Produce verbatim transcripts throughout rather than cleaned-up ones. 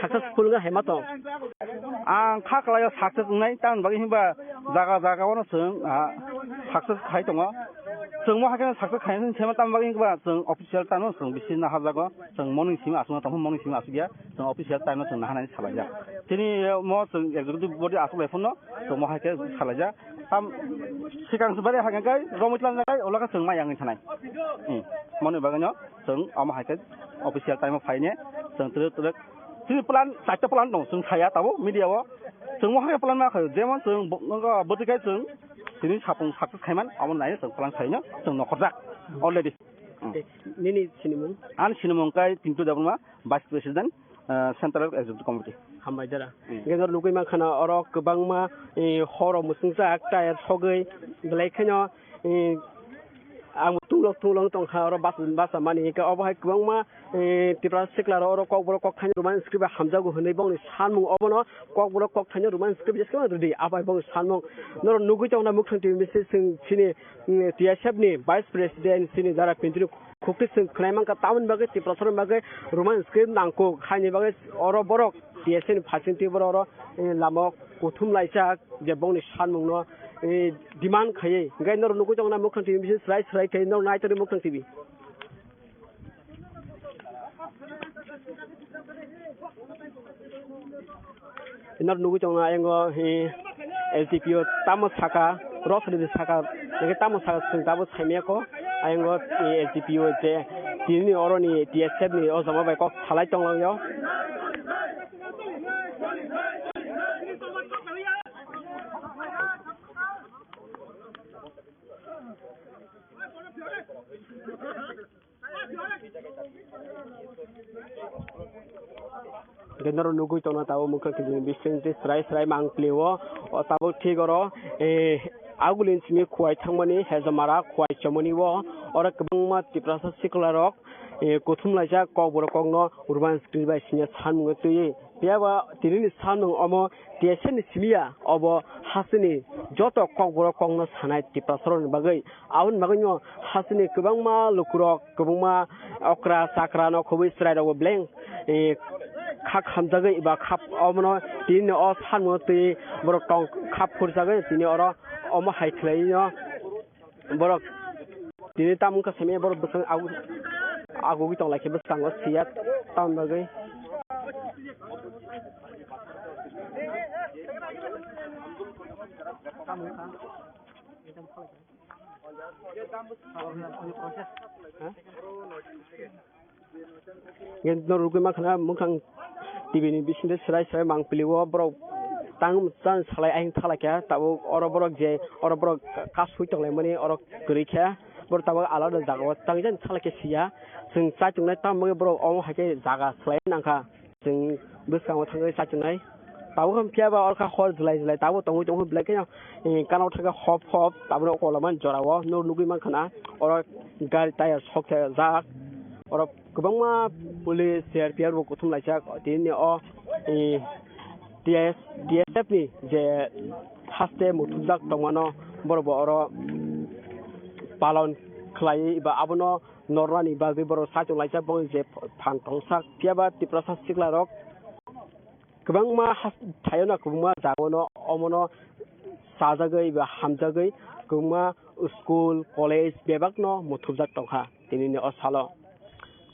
Successful wngkha hai ma tong? Ang kha kwlaio success wngnai, tamni bagwi hinba jaga jaga o no chwng, ah, success khai tongo. Chwng mo hai kheno success khai se ma, tamni bagwi hinba chwng official time no chwng bisi naharjago. Chwng morning simi aswk tongkha, morning simi aswk ya. Chwng official time no chwng naharnani salaijak. Chini mo chwng executive body aswk bai phano chwng mo hai khe salaijak. Tam sikang se bari hai khe romwi tlang jak, ulo khe chwng mai yang thanai. Hmm. Moni bagwi no chwng omo hai khe official time o phaine chwng twrwk twrwk Chini plan, chaita plan dong, chwng saya tabo media o. Chwng mo hai plan ma khayo, jemon chwng bo-, nogo bwtwi khai chwng tini sapung success khaiman, amo nai chwng plan khaino chwng nokhorjak already. Hmm. Eh, nini sinimung? Ani sinimung kai Pintu Debbarma, Vice President, eh, Central Executive Committee. Hambai dara. Hmm. Hingke noro nugui mankha na oro kwbangma, eh, horo mwswngjak, tire sogwi, belai kheno, eh, ang tunglok tunglok tongkha oro bas-, basa mani, hingke obo hai kwbangma eh, Tripura sikla rok oro kokborok kokthaino rwmani script bai hamjago hwnwi bongni sanmung obono kokborok kokthaino rwmani script bai jesa rwdi, abo hai bongni sanmung. Norok nugui tongna Mukhang T V message chwng chini, mm, T S F ni Vice President chini Dara Pintiri khukti chwng khwnai mankha tamoni bagwi Tiprasarokni bagwi rwmani script nangkuk haini bagwi oro borok T S F ni phaising twi borok oro, eh, lama o kuthum laijak je bongni sanmungno, eh, demand khaiwi. Hwnkhe norok nugui tongna Mukhang T V message swrai swrai khe norok naitordi Mukhang T V. Nor nugui tongo ayang o, eh, L T P O tamo saka, rosri saka, nake tamo saka chwng tabuk saimaya ko, ayang o, eh, L T P O je tini ni oro ni T S F ni o jama bai kok salai tonglang yo. Hwnkhe norok nugui tongna tabuk Mukhang T V ni bising twi swrai swrai mang plio. O tabuk thik oro, eh, agulini simi Khowai thangmani Hezamara Khowai chomoni o, oro kwbangma Tiprasa sikla rok, eh, kuthum laijak kokborok kokno urban script bai siniya sanmung twiwi. Phiya ba tinini sanmung omo T S F ni simi ya, obo hasteni joto kokborok kokno sanai Tiprasarokni bagwi. Aboni bagwino hasteni kwbangma lukurok, kwbangma okra chakra no khobwi chwrairokbo beleng, eh, kha khamjagwi eba kha omono tini o sanmungno twi borok tong kha phurjagwi tini oro omo hai khwlaino. Borok tini tamo wngkha simi borok bwswng agu-, agugwi tonglaikhe bwskango siya tamoni bagwi. Hwnkhe norok nugui mankha na Mukhang T V ni bisingtwi swrai swrai mang pilio borok tang chan salai ayang thalai kha tabuk oro borok je oro borok kasui tonglaimani oro kwrwi kha borok tabuk alada jagao tang jan thalai khe siya chwng chai tongnai tamo borok omo hai khe jaga swlai nangkha chwng bwskango thangwi chai tongnai tabuk phiya ba orkha hor jwlai jwlai tabuk tongwi tongkha belai kheno kanao thangkhe hop hop tabuk o kolamani jorao norok nugui mankha na oro gari tyre sok jak oro. Kwbangma police, C R P F rok kuthum laijak tini o, eh, T S, T S F ni je haste muthubjak tongmano borok bo oro palon khlai ba abono nornani bagwi borok saichung laijak bo je phan tongsak phiya ba Tiprasa sikla rok kwbangma has-, thaio no kwbangma jaga no omono chajagwi ba hamjagwi kwbangma school, college bebak no muthubjak tongkha. Tinini o salo.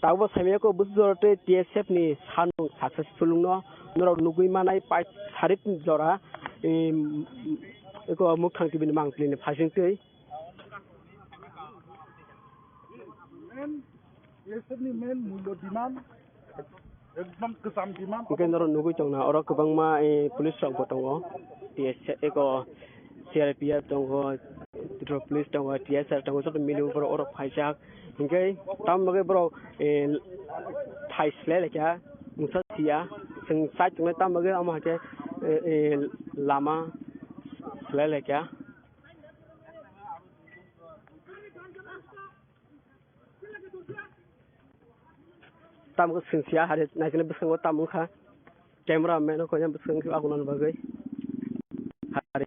Tabukbo saimanya khe bwswk jora tei T S F ni sanmung successful wngno norok nugwi manai pai sarip jora, em, eko Mukhang T V ni mangpili ni phaising twi. Main, T S F ni main mullo demand, ekdom kwcham demand. Hwnkhe norok nugwi tongna oro kwbangma, eh, police rok bo tongo. T S F eko C R P F tongo, Tripura police tongo, T S R tongo, joto mili borok oro phaijak. Hinkhe tamoni bagwi borok, eh, thai swlai laikha, mungsa siya, chwng chai tongnai tamoni bagwi omo hai khe, eh, eh, lama swlai laikha. Tamo khe swngsiya hari naikhe bwskango tamo wngkha camera man o koina bwskango agunani bagwi hari.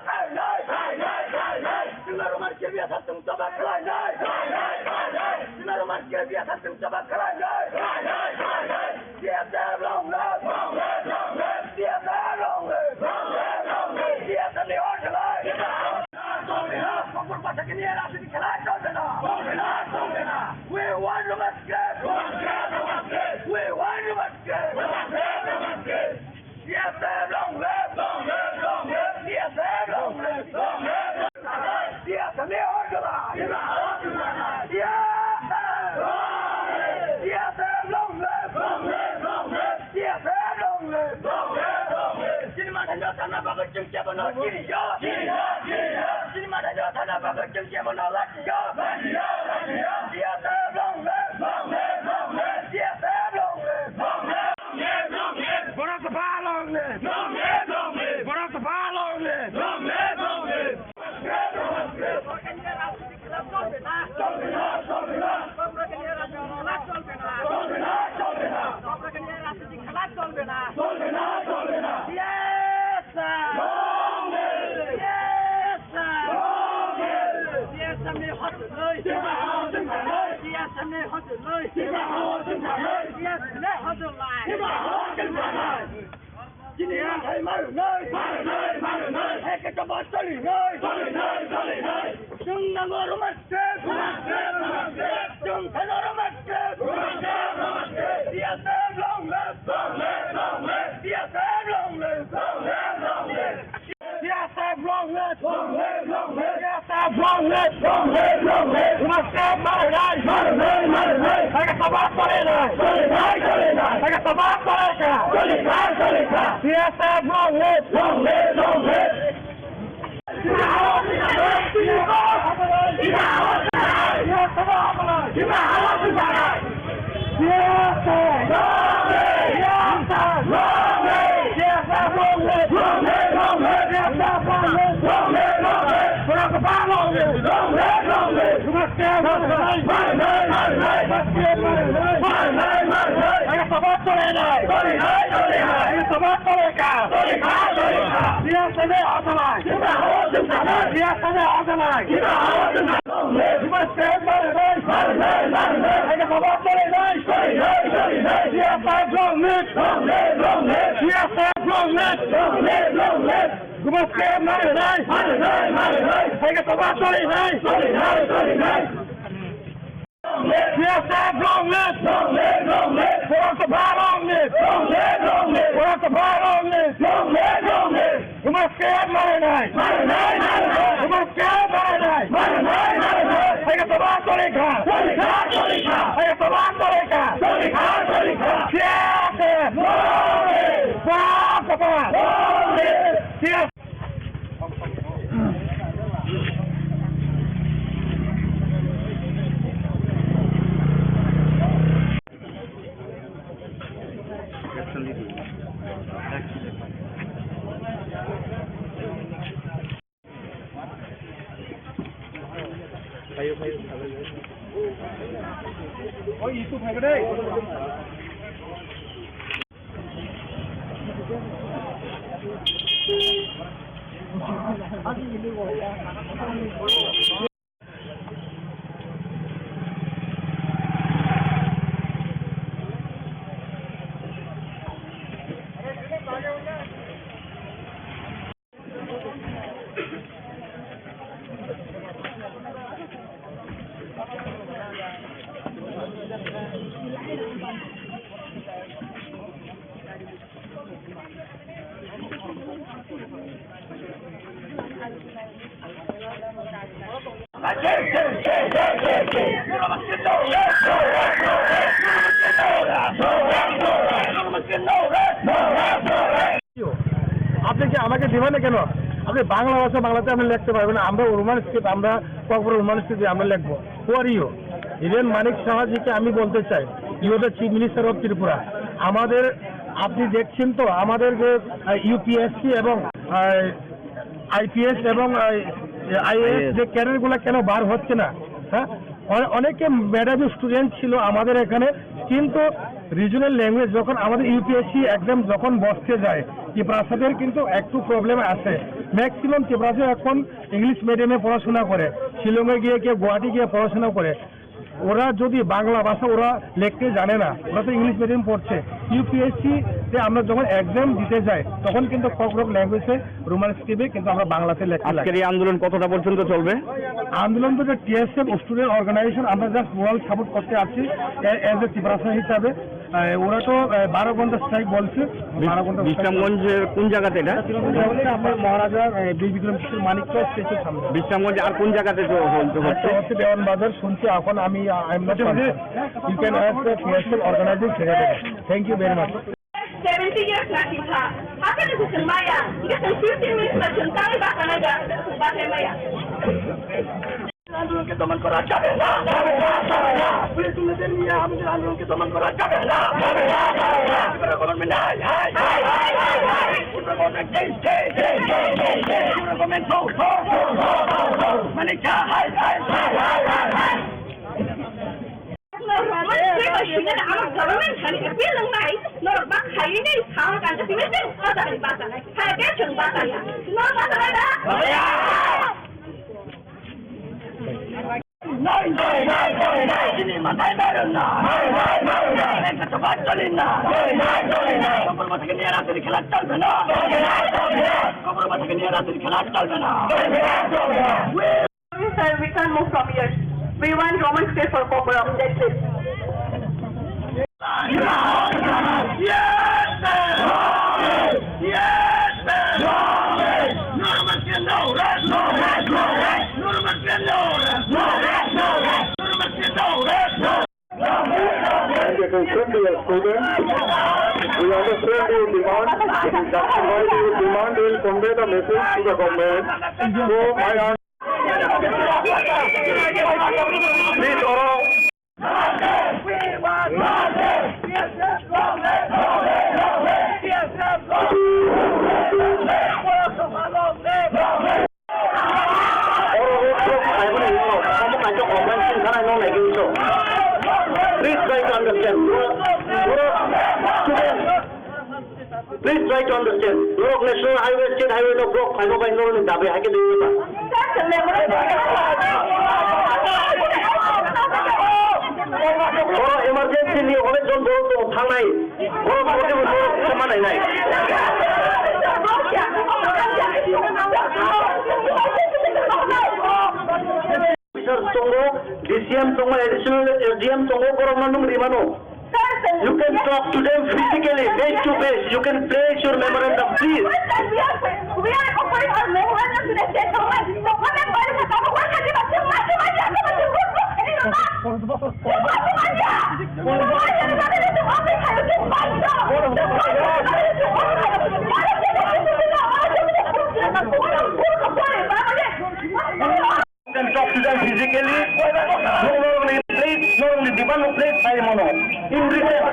khlainai, khlainai, khlainai. Chwngno Roman Kirby Asar chwng choba khlainai, khlainai, khlainai. Chwngno Roman Kirby Asar chwng choba khlainai, khlainai, khlainai. C S F long live, long live, long live. C S F long live, long live, long live. C S F ni order live. Chobina, chobina. Kokborok Bathakini rajniti khela cholbe na. Chobina, chobina. We want Roman Kirby. Roman Kirby, Roman Kirby. We want Roman Kirby. Roman Kirby, Roman Kirby. C S F long live! Long live, long live! C S F long live! Long live, long live! C S F ni order! C S F! Long live! C S F long live! Long live, long live! C S F long live! Long live, long live! Chini mathai no thana bagwi chwng kebo no chini yo! Chini yo, chini yo! Chini mathai no thana bagwi chwng kebo no lati yo! Lati yo, lati yo! C S F long live! Long live, long live! C S F long live! Long live! Borok Topha long live! Long live, long live! Borok Topha long live! Long live, long live! Yes, sir! Long live! Yes, sir! Long live! Yes, sir! Yes, sir! Yes, sir! Yes, sir! Chini ya thai maru nai. Maru nai, maru nai. Hai ke chaba choli nai. Choli nai, choli nai. Chwng nango Roman Kirby. Roman Kirby, Roman Kirby. Chwng thai no Roman Kirby. Roman Kirby, Roman Kirby. C S F long live. Long live, long live. C S F long live. Long live, long live. C S F long live! Long live, long live! C S F long live! Long live, long live! Roman Kirby maru nai! Maru nai, maru nai! Hai ke chaba choli nai! Choli nai, choli nai! Hai ke chaba choli kha! Choli kha, choli kha! C S F long live! Long live, long live! C S F long live! Long live, long live! Borok Topha long live! Long live, long live! Borok Topha long live! Long live, long live! Roman Kirby maru nai! Maru nai, maru nai! Roman Kirby maru nai! Maru nai, maru nai! Hai ke chaba choli kha! Choli kha, choli kha! Hai ke chaba choli kha! Choli kha, choli kha! C S F! Long live! Borok Topha! Long live! C S F! আপনি কি আমাকে দিবেন না কেন? আপনি বাংলা ভাষা বাংলাতে আপনি লিখতে পারবেন, আমরা রোমান স্ক্রিপ্ট, আমরা ককবরক রোমান স্ক্রিপ্টে আমরা লিখবো। Who are you? Even মানিক সাহাজিকে আমি বলতে চাই, you are the chief minister of Tripura। আমাদের, আপনি দেখছেন তো আমাদের যে ইউপিএসসি এবং আইপিএস এবং আইএএস যে ক্যাডারগুলো কেন বার হচ্ছে না? হ্যাঁ, অনে- অনেকে মেধাবী স্টুডেন্ট ছিল আমাদের এখানে, কিন্তু রিজনাল ল্যাঙ্গুয়েজ যখন আমাদের ইউপিএসসি এক্সাম যখন বসতে যায়, ত্রিপ্রাসাদের কিন্তু একটু প্রবলেম আছে। ম্যাক্সিমাম ত্রিপ্রাসা এখন ইংলিশ মিডিয়ামে পড়াশোনা করে, শিলংয়ে গিয়ে, কেউ গুয়াহাটি গিয়ে পড়াশোনা করে। ওরা যদি বাংলা ভাষা ওরা লিখতে জানে না, ওরা তো ইংলিশ মিডিয়াম পড়ছে। ইউপিএসসি তে আমরা যখন এক্সাম দিতে যাই, তখন কিন্তু ককবরক ল্যাঙ্গুয়েজে, রোমান স্ক্রিপ্টে কিন্তু আমরা বাংলাতে লেখতে লাগে। আজকের এই আন্দোলন কতটা পর্যন্ত চলবে? আন্দোলন তো টিএসএফ স্টুডেন্ট অর্গানাইজেশন, আমরা জাস্ট মোরাল সাপোর্ট করতে আসছি এজ এ ত্রিপ্রাসা হিসাবে। আহ, ওরা তো, আহ, বারো ঘন্টা স্ট্রাইক বলছে, বারো ঘন্টা স্ট্রাইক। বিশ্রামগঞ্জের কোন জায়গাতে এটা? এটা হচ্ছে আপনার মহারাজা, আহ, বীর বিক্রম কিশোর মানিক্য স্ট্যাচুর সামনে। বিশ্রামগঞ্জে আর কোন জায়গাতে চ-, হচ্ছে? আচ্ছা, হচ্ছে দেওয়ান বাজার, শুনছি। এখন আমি, আহ, I am not confirm. You can ask the T S F organizing secretary. Thank you very much. Seventy years na kita. Apa ni kusung maya? Kita fifteen minutes na chun tali baka na ja, baka maya. আন্দোলনকে দমন করা যাবে না, যাবে না, যাবে না। পুলিশ গুন্ডাদের নিয়ে আমাদের আন্দোলনকে দমন করা যাবে না, যাবে না, যাবে না। ত্রিপুরা গভর্নমেন্ট হাই, হাই, হাই, হাই, হাই, হাই। ত্রিপুরা গভর্নমেন্ট জয়, জয়, জয়, জয়, জয়, জয়। ত্রিপুরা গভর্নমেন্ট জয়, জয়, জয়, জয়, জয়, জয়। মানে যা হাই, হাই, হাই, হাই, হাই, হাই। Norok tei bai sini na ang government thani appeal nang nai, norok ba khaini sao kan ta sini tei kota ni bata nai, hai ke chwng bata ya, norok bata nai da? Nai, nai, nai, nai, nai, chini matai barang na. Nai, nai, nai, nai, nai, kata bachalin na. Nai, nai, nai, nai. Kopor matha ke niya ratri khela chalbe na. Nai, nai, nai, nai. Kopor matha ke niya ratri khela chalbe na. Nai, nai, nai, nai. Sir, we can't move from here. We want Roman script for Kokborok. That's it. Yes, sir! Yes, sir! Normal script, no rest, no rest, no rest. Normal script, no rest, no rest, no rest. Normal script, no rest, no rest. And attention, dear students, we understand your demand. We justify your demand and convey the message to the government. So, my Please, oro. Oro road block khaimani ulo, omo kaisa complaint wngkha, nai nong nai khe so. Please try to understand. Oro students, please try to understand. Norok National Highway, State Highway no block khaima bai norokni dabi hai khe liwi ba. Oro emergency ni onek jon borok tongo thangnai. Borok poti bo norok khe ma nai nai. Officers tongo, D C M tongo, additional S D M tongo, borokno nwng rimano. You can talk to them physically, face to face. You can place your memorandum, please. We are offering our memorandum to the state government. Then talk to them physically. Norokni place, norokni demand no place pai mano. In return.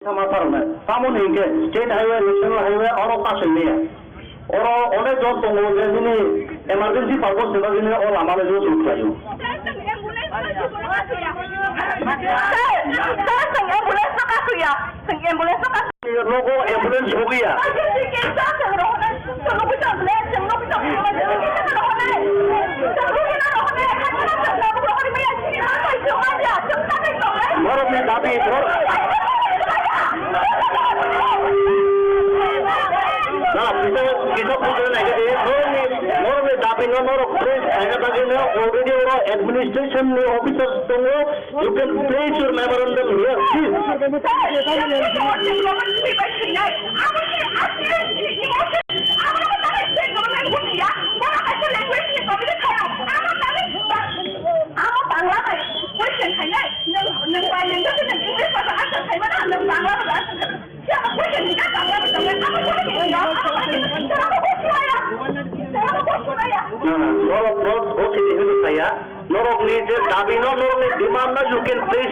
Tamo parme, tamo ni hingke state highway, national highway, oro kasui maya. Oro onek jon tongo je bini emergency purpose ni bagwi o lama le use khlaio. Sir, sir, sir, ambulance no kasui ya. Sir, ambulance no kasui. Nogo ambulance sogwi ya. Borokni dabi, bor-, na, kisa, Norok place khaina bagwi no already oro administration ni officers tongo. You can place your memorandum here, please. Norok, norok, okay, ini saya. Norok ni je dabi no, norok ni demand no, you can please.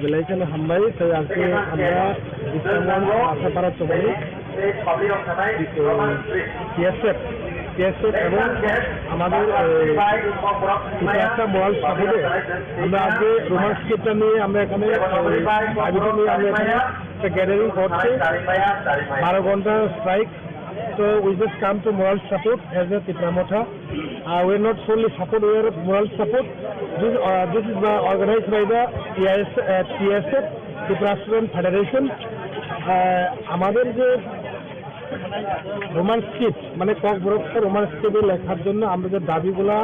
Belai kheno hambai, tei aske amra Dispamon Asapara Chowmani, T S F, T S F এবং আমাদের, এ, ত্রিপুরা মোরাল সাপোর্টে আমরা আজকে রোমান স্ক্রিপ্টটা নিয়ে আমরা এখানে, এ, আবেদন নিয়ে আমরা এখানে একটা গ্যাদারিং করছি। বারো ঘন্টা strike. So we just come to moral support as a Tipra Motha. Uh, we are not solely support, we are moral support. This, uh, this is, uh, organized by the T I S, uh, T S F, Tipra Student Federation. Uh, আমাদের যে Roman script, মানে ককবরক রোমান স্ক্রিপ্টে লেখার জন্য আমরা যে দাবিগুলা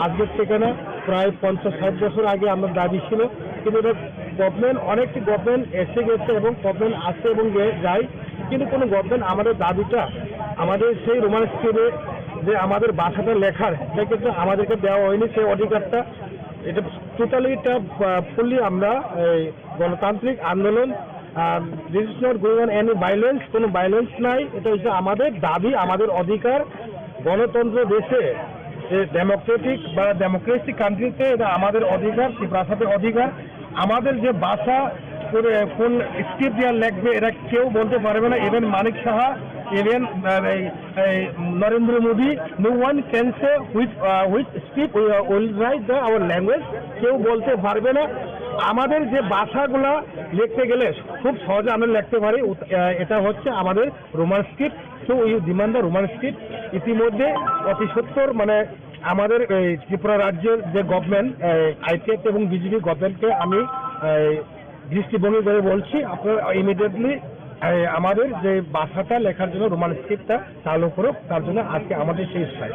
আজকের থেকে না, প্রায় পঞ্চাশ ষাট বছর আগে আমরা দাবি ছিল, কিন্তু এটা গভর্নমেন্ট, অনেক গভর্নমেন্ট এসে গেছে এবং গভর্নমেন্ট আসে এবং গে-, যায়, কিন্তু কোনো গভর্নমেন্ট আমাদের দাবিটা, আমাদের সেই রোমান স্ক্রিপ্টে যে আমাদের ভাষাটা লেখার, এটা কিন্তু আমাদেরকে দেওয়া হয়নি সেই অধিকারটা। এটা টোটালি, এটা, আহ, ফুললি আমরা এই গণতান্ত্রিক আন্দোলন, আহ, this is not going on any violence, কোনো ভায়োলেন্স নাই। এটা হচ্ছে আমাদের দাবি, আমাদের অধিকার। গণতন্ত্র দেশে, যে ডেমোক্রেটিক বা ডেমোক্রেসি কান্ট্রিতে এটা আমাদের অধিকার, ত্রিপুরা ভাষাতে অধিকার। আমাদের যে ভাষা, কোন, কোন স্ক্রিপ্ট দিয়ে লেখবে, এটা কেউ বলতে পারবে না। ইভেন মানিক সাহা, ইভেন, আহ, এই, এই নরেন্দ্র Modi, no one can say which, uh, which script we, uh, will write the, our language, কেউ বলতে পারবে না। আমাদের যে ভাষাগুলা লিখতে গেলে খুব সহজে আমরা লিখতে পারি, উত-, আহ, এটা হচ্ছে আমাদের Roman script. So we demand the Roman script. ইতিমধ্যে অতি সত্বর, মানে, আমাদের এই ত্রিপুরা রাজ্যের যে গভর্নমেন্ট, আইপিএফ এবং বিজেপি গভর্নমেন্টকে আমি, এই, দৃষ্টিভঙ্গি করে বলছি, আপনারা ইমিডিয়েটলি, এই, আমাদের যে ভাষাটা লেখার জন্য রোমান স্ক্রিপ্টটা চালু করুক, তার জন্য আজকে আমাদের সেই strike.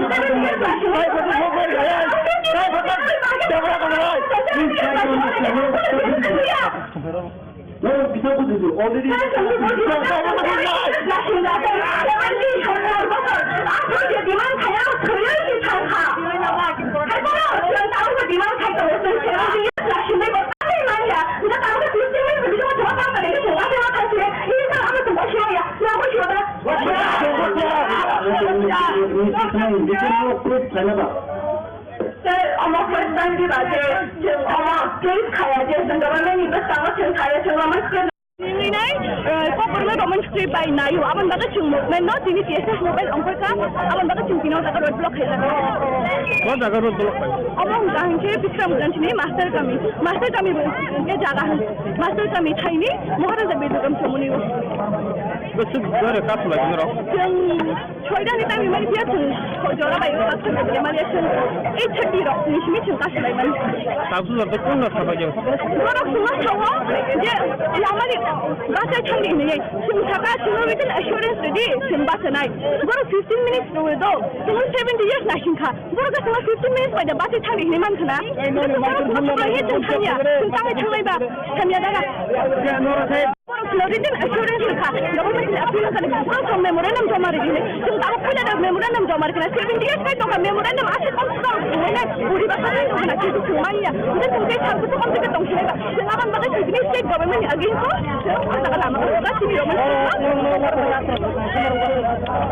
Norok kisa buji di, already. Sir, omo first time di ba je, je omo case khaya je, je government ni bwskango chwng khaya, chwng omo Tini nai, eh, kokborok no Roman script bai naio, aboni bagwi chwng movement no tini T S F movement ongkhorkha, aboni bagwi chwng tini o jaga road block khaijak. O jaga road block khaijak? Obo wngkha hinkhe Bikram Ganj ni Master Kami, Master Kami bo hinkhe jaga hin, Master Kami thaini Maharaja Bedugam chomoni o. Bwswk jora kasu lai norok? Chwng Soida ni time mani dia chwng jora bai o aswk ni mani chwng eight thirty rok ni simi chwng kasu lai mani. Tabuk jora to kun no thapa khe? Borok chwngno sao je lama ni bachai thangdi hinwi chwng saka chwngno written assurance rwdi chwng bachanai. Borok fifteen minutes rwui do chwng seventy years naising kha. Borok chwngno fifteen minutes bai da bachai thangdi hinwi man khna. Chwng thangya, chwng tangwi thanglai ba thamya daga. Borok no written assurance rwkha, government ni appeal kha, borok no memorandum joma rwkha, chwng tabuk puila da memorandum joma rwkha, seventy years bai tongkha memorandum aswk kok borok rwkha, uri basa bai tongkha, kintu chwng manya, hwnkhe chwng tei sal kuchuk amtwi khe tong sinai ba, chwng aboni bagwi chwng state government ni against o, chwng o jaga lama rwkha, chini rok manya.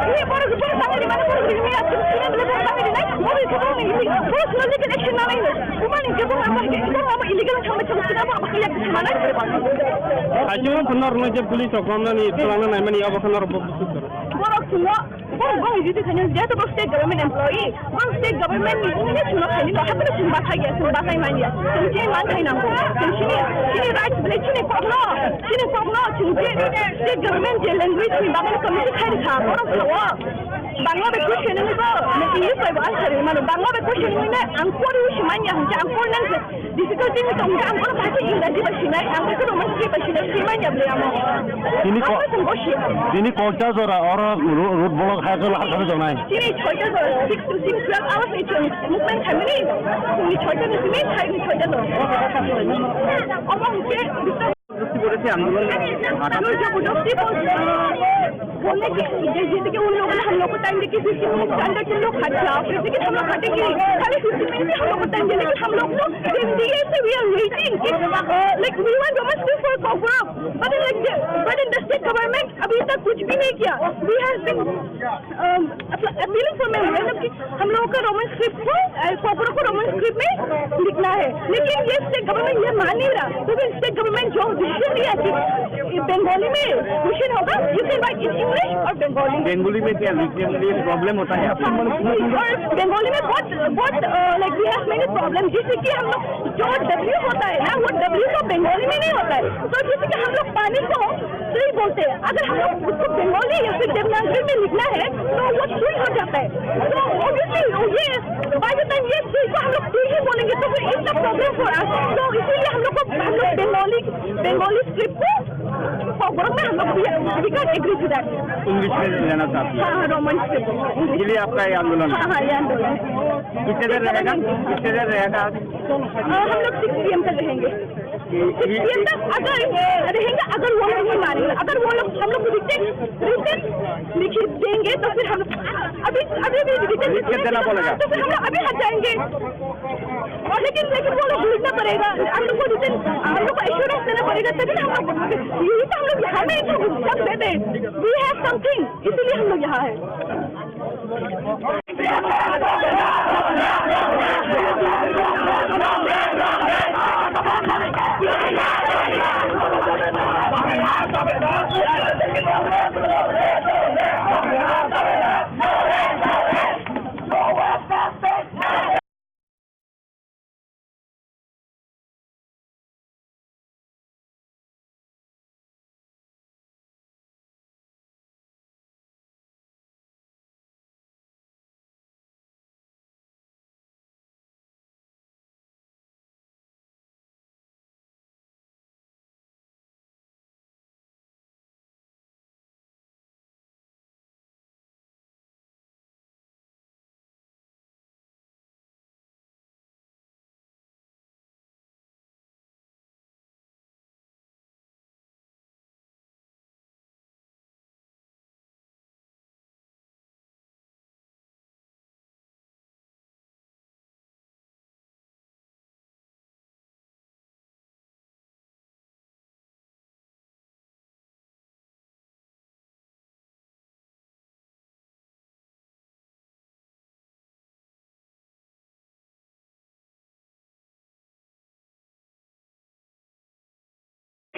Ini borok, borok tangwi rimani, borok rimani, chwng sini borok tangwi rinai, borok borok ni, borok no legal action nanai. Bumani jebong abo, jebong abo illegal thangma chwng sini abo, abo kaya bisi manai. Ajo phano rwno je police rok romnani twlangna naimani abo phano rok bo bwswk kwrwi. Borok chwngno, borok bong jiti thani, jehetu borok state government employee, borok state government ni bumni chwngno thani no, haphano chwng bathai ya, chwng bathai man ya, chwng chini man thai nango, chwng chini, chini rights belai chini kokno, chini kokno chwng je state government je language ni bagwi committee khai rikha, borok sao. Bangla bai question wngwi bo, English bai bo answer wngwi mano. Bangla bai question wngwi nai ang pori si manya hwnka, ang pori nang se difficulty ni tong ang pori bahai English bai sinai, ang pori Roman script bai sinai, si manya ble amo. Tini ko-, Ang pori bo si. Tini kolcha jora oro ro-, road block hai jora har khabe jonai. Tini choita jora, six to six, twelve hours ni chung movement khamini. Tini choita ni simi, thai ni choita jora. Omo hwnke जबरदस्ती बोले थे आंदोलन में हटा। हम लोग जबरदस्ती बोल, बोलने के, जैसे कि उन लोगों ने हम लोग को टाइम देके फिफ्टीन मिनट के अंदर तुम लोग हट जाओ, फिर भी हम लोग हटेंगे नहीं। खाली फिफ्टीन मिनट में हम लोग को टाइम देने के हम लोग तो एमडीए से we are waiting कि, like, we want justice for Kokborok, but like the, but in the state government अभी तक कुछ भी नहीं किया। We have been, um, appealing for memorandum कि हम लोगों का रोमन स्क्रिप्ट को, अ, कोकरों को रोमन स्क्रिप्ट में लिखना है, लेकिन ये स्टेट गवर्नमेंट ये मान नहीं रहा। तो फिर स्टेट गवर्नमेंट जो डिसीजन लिया कि बंगाली में क्वेश्चन होगा, you can write in English और बंगाली। बंगाली में क्या लिखने में प्रॉब्लम होता है आपको? और बंगाली में बहुत, बहुत, अ, like, we have many problem, जैसे कि हम लोग जो डब्ल्यू होता है ना, वो डब्ल्यू तो बंगाली में नहीं होता है। तो जैसे कि हम लोग पानी को तो ये बोलते हैं, अगर हम लोग उसको बंगाली या फिर देवनागरी में लिखना है, तो वो सी हो जाता है। तो ऑब्वियसली ये, बाय द टाइम ये सी को हम लोग सी ही बोलेंगे, तो फिर it's a problem for us. तो इसीलिए हम लोग को, हम लोग बंगाली, बंगाली स्क्रिप्ट को, कोकबोरोक में हम लोग भी, we can't agree to that। English में लेना चाहती है। हाँ, हाँ, रोमन स्क्रिप्ट। इसलिए आपका ये आंदोलन? हाँ, हाँ, ये आंदोलन। कितने देर रहेगा? कितने देर रहेगा आज? अ, हम लोग सिक्स पीएम तक रहेंगे। सिक्स पीएम तक अगर रहेंगे, अगर वो लोग नहीं मानेंगे, अगर वो लोग हम लोग को रिटर्न, रिटर्न लिख देंगे तो फिर हम, अभी, अभी भी रिटर्न लिख के देना पड़ेगा। तो फिर हम लोग अभी हट जाएंगे। और लेकिन, लेकिन वो लोग लिखना पड़ेगा, हम लोग को रिटर्न, हम लोग को एश्योरेंस देना पड़ेगा, तभी ना हम लोग, यही तो हम लोग यहाँ पे एक सब देते हैं। We have something, इसीलिए हम लोग यहाँ है।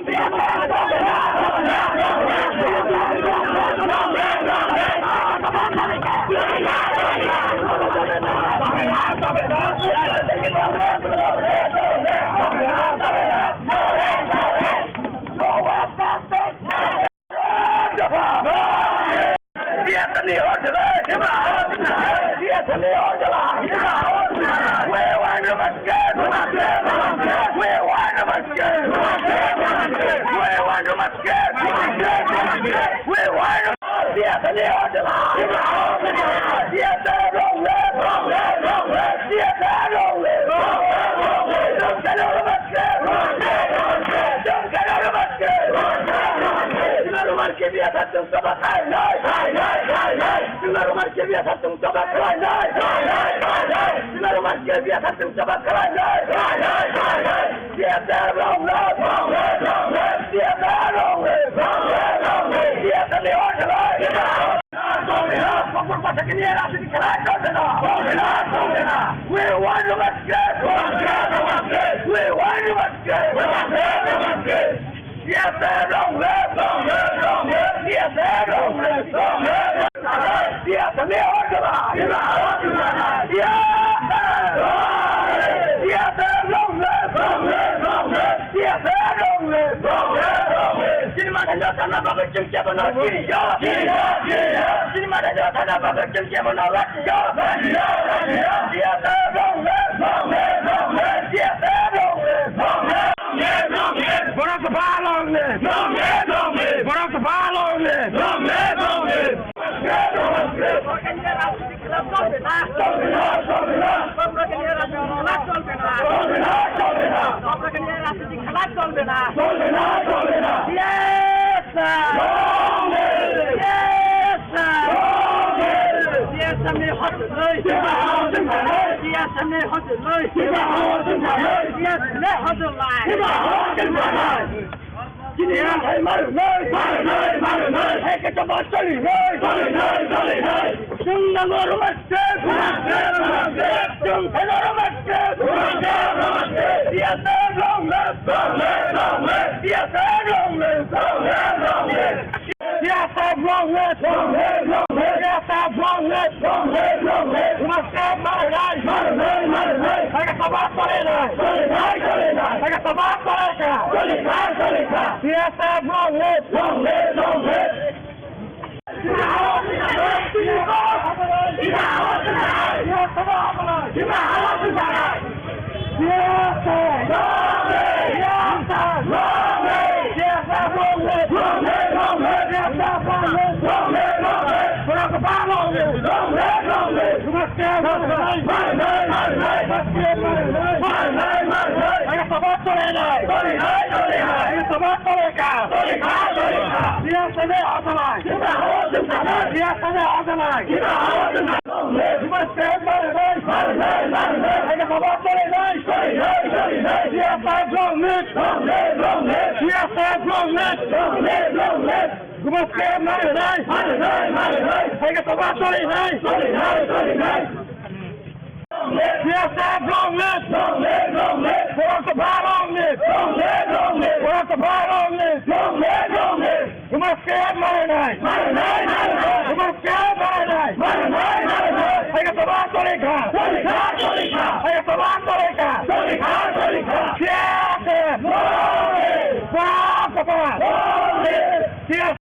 We want to escape! We want to escape! Yes, sir, long live! Long live, long live! Yes, sir, long live! Long live! Yes, sir, long live! Yes, sir! Yes, sir, long live! Long live, long live! Yes, sir, long live! Long live, long live! Chini mane jotana bagwi chwng kebo no siriyo! Siriyo, siriyo! Chini mane jotana bagwi chwng kebo no lachiyo! Lachiyo, lachiyo! Yes, sir, long live! Long live, long live! Yes, sir, long live! Long live! Borok bha long live! Borok bha long live! Yes, sir! Yes, sir! Yes, sir! Yes, sir! Chini ya hai maru nai, maru nai, maru nai. Hai ke chapa chali nai, chali nai, chali nai. Chwng nango rwma se, rwma se, rwma se. Chwng pheno rwma se, rwma se, rwma se. Yes, sir, long live, long live, long live. Yes, sir, long live, long live, long live. Yes, sir, long live, long live, long live. Yes, sir, long live, long live, long live. Rwma se, maru nai, maru nai, maru nai. Hai ke chapa chali nai, chali nai, chali nai. Hai ke chapa chali ka, chali ka, chali ka. Yes, sir, long live! Long live, long live! Yes, sir, long live! Long live, long live! Borok bha long live! Long live, long live! Borok bha long live! Long live, long live! Rwma se maru nai! Maru nai, maru nai! Rwma se maru nai! Maru nai, maru nai! Hai ke chapa chali ka! Chali ka, chali ka! Hai ke chapa chali ka! Chali ka, chali ka! Yes, sir! Long live! Borok bha! Long live! Yes!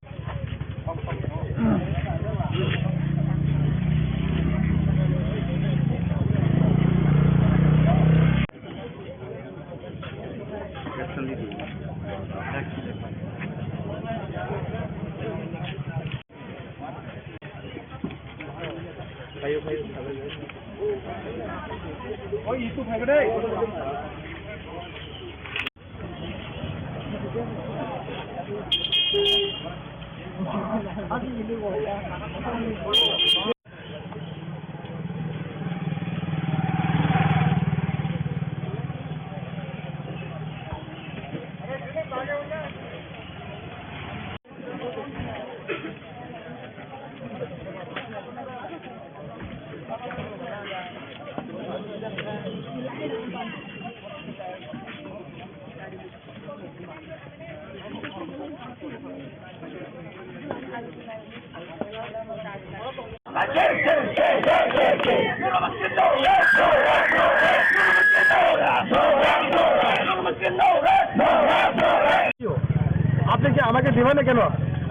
আপনি কি আমাকে দিবেন না কেন?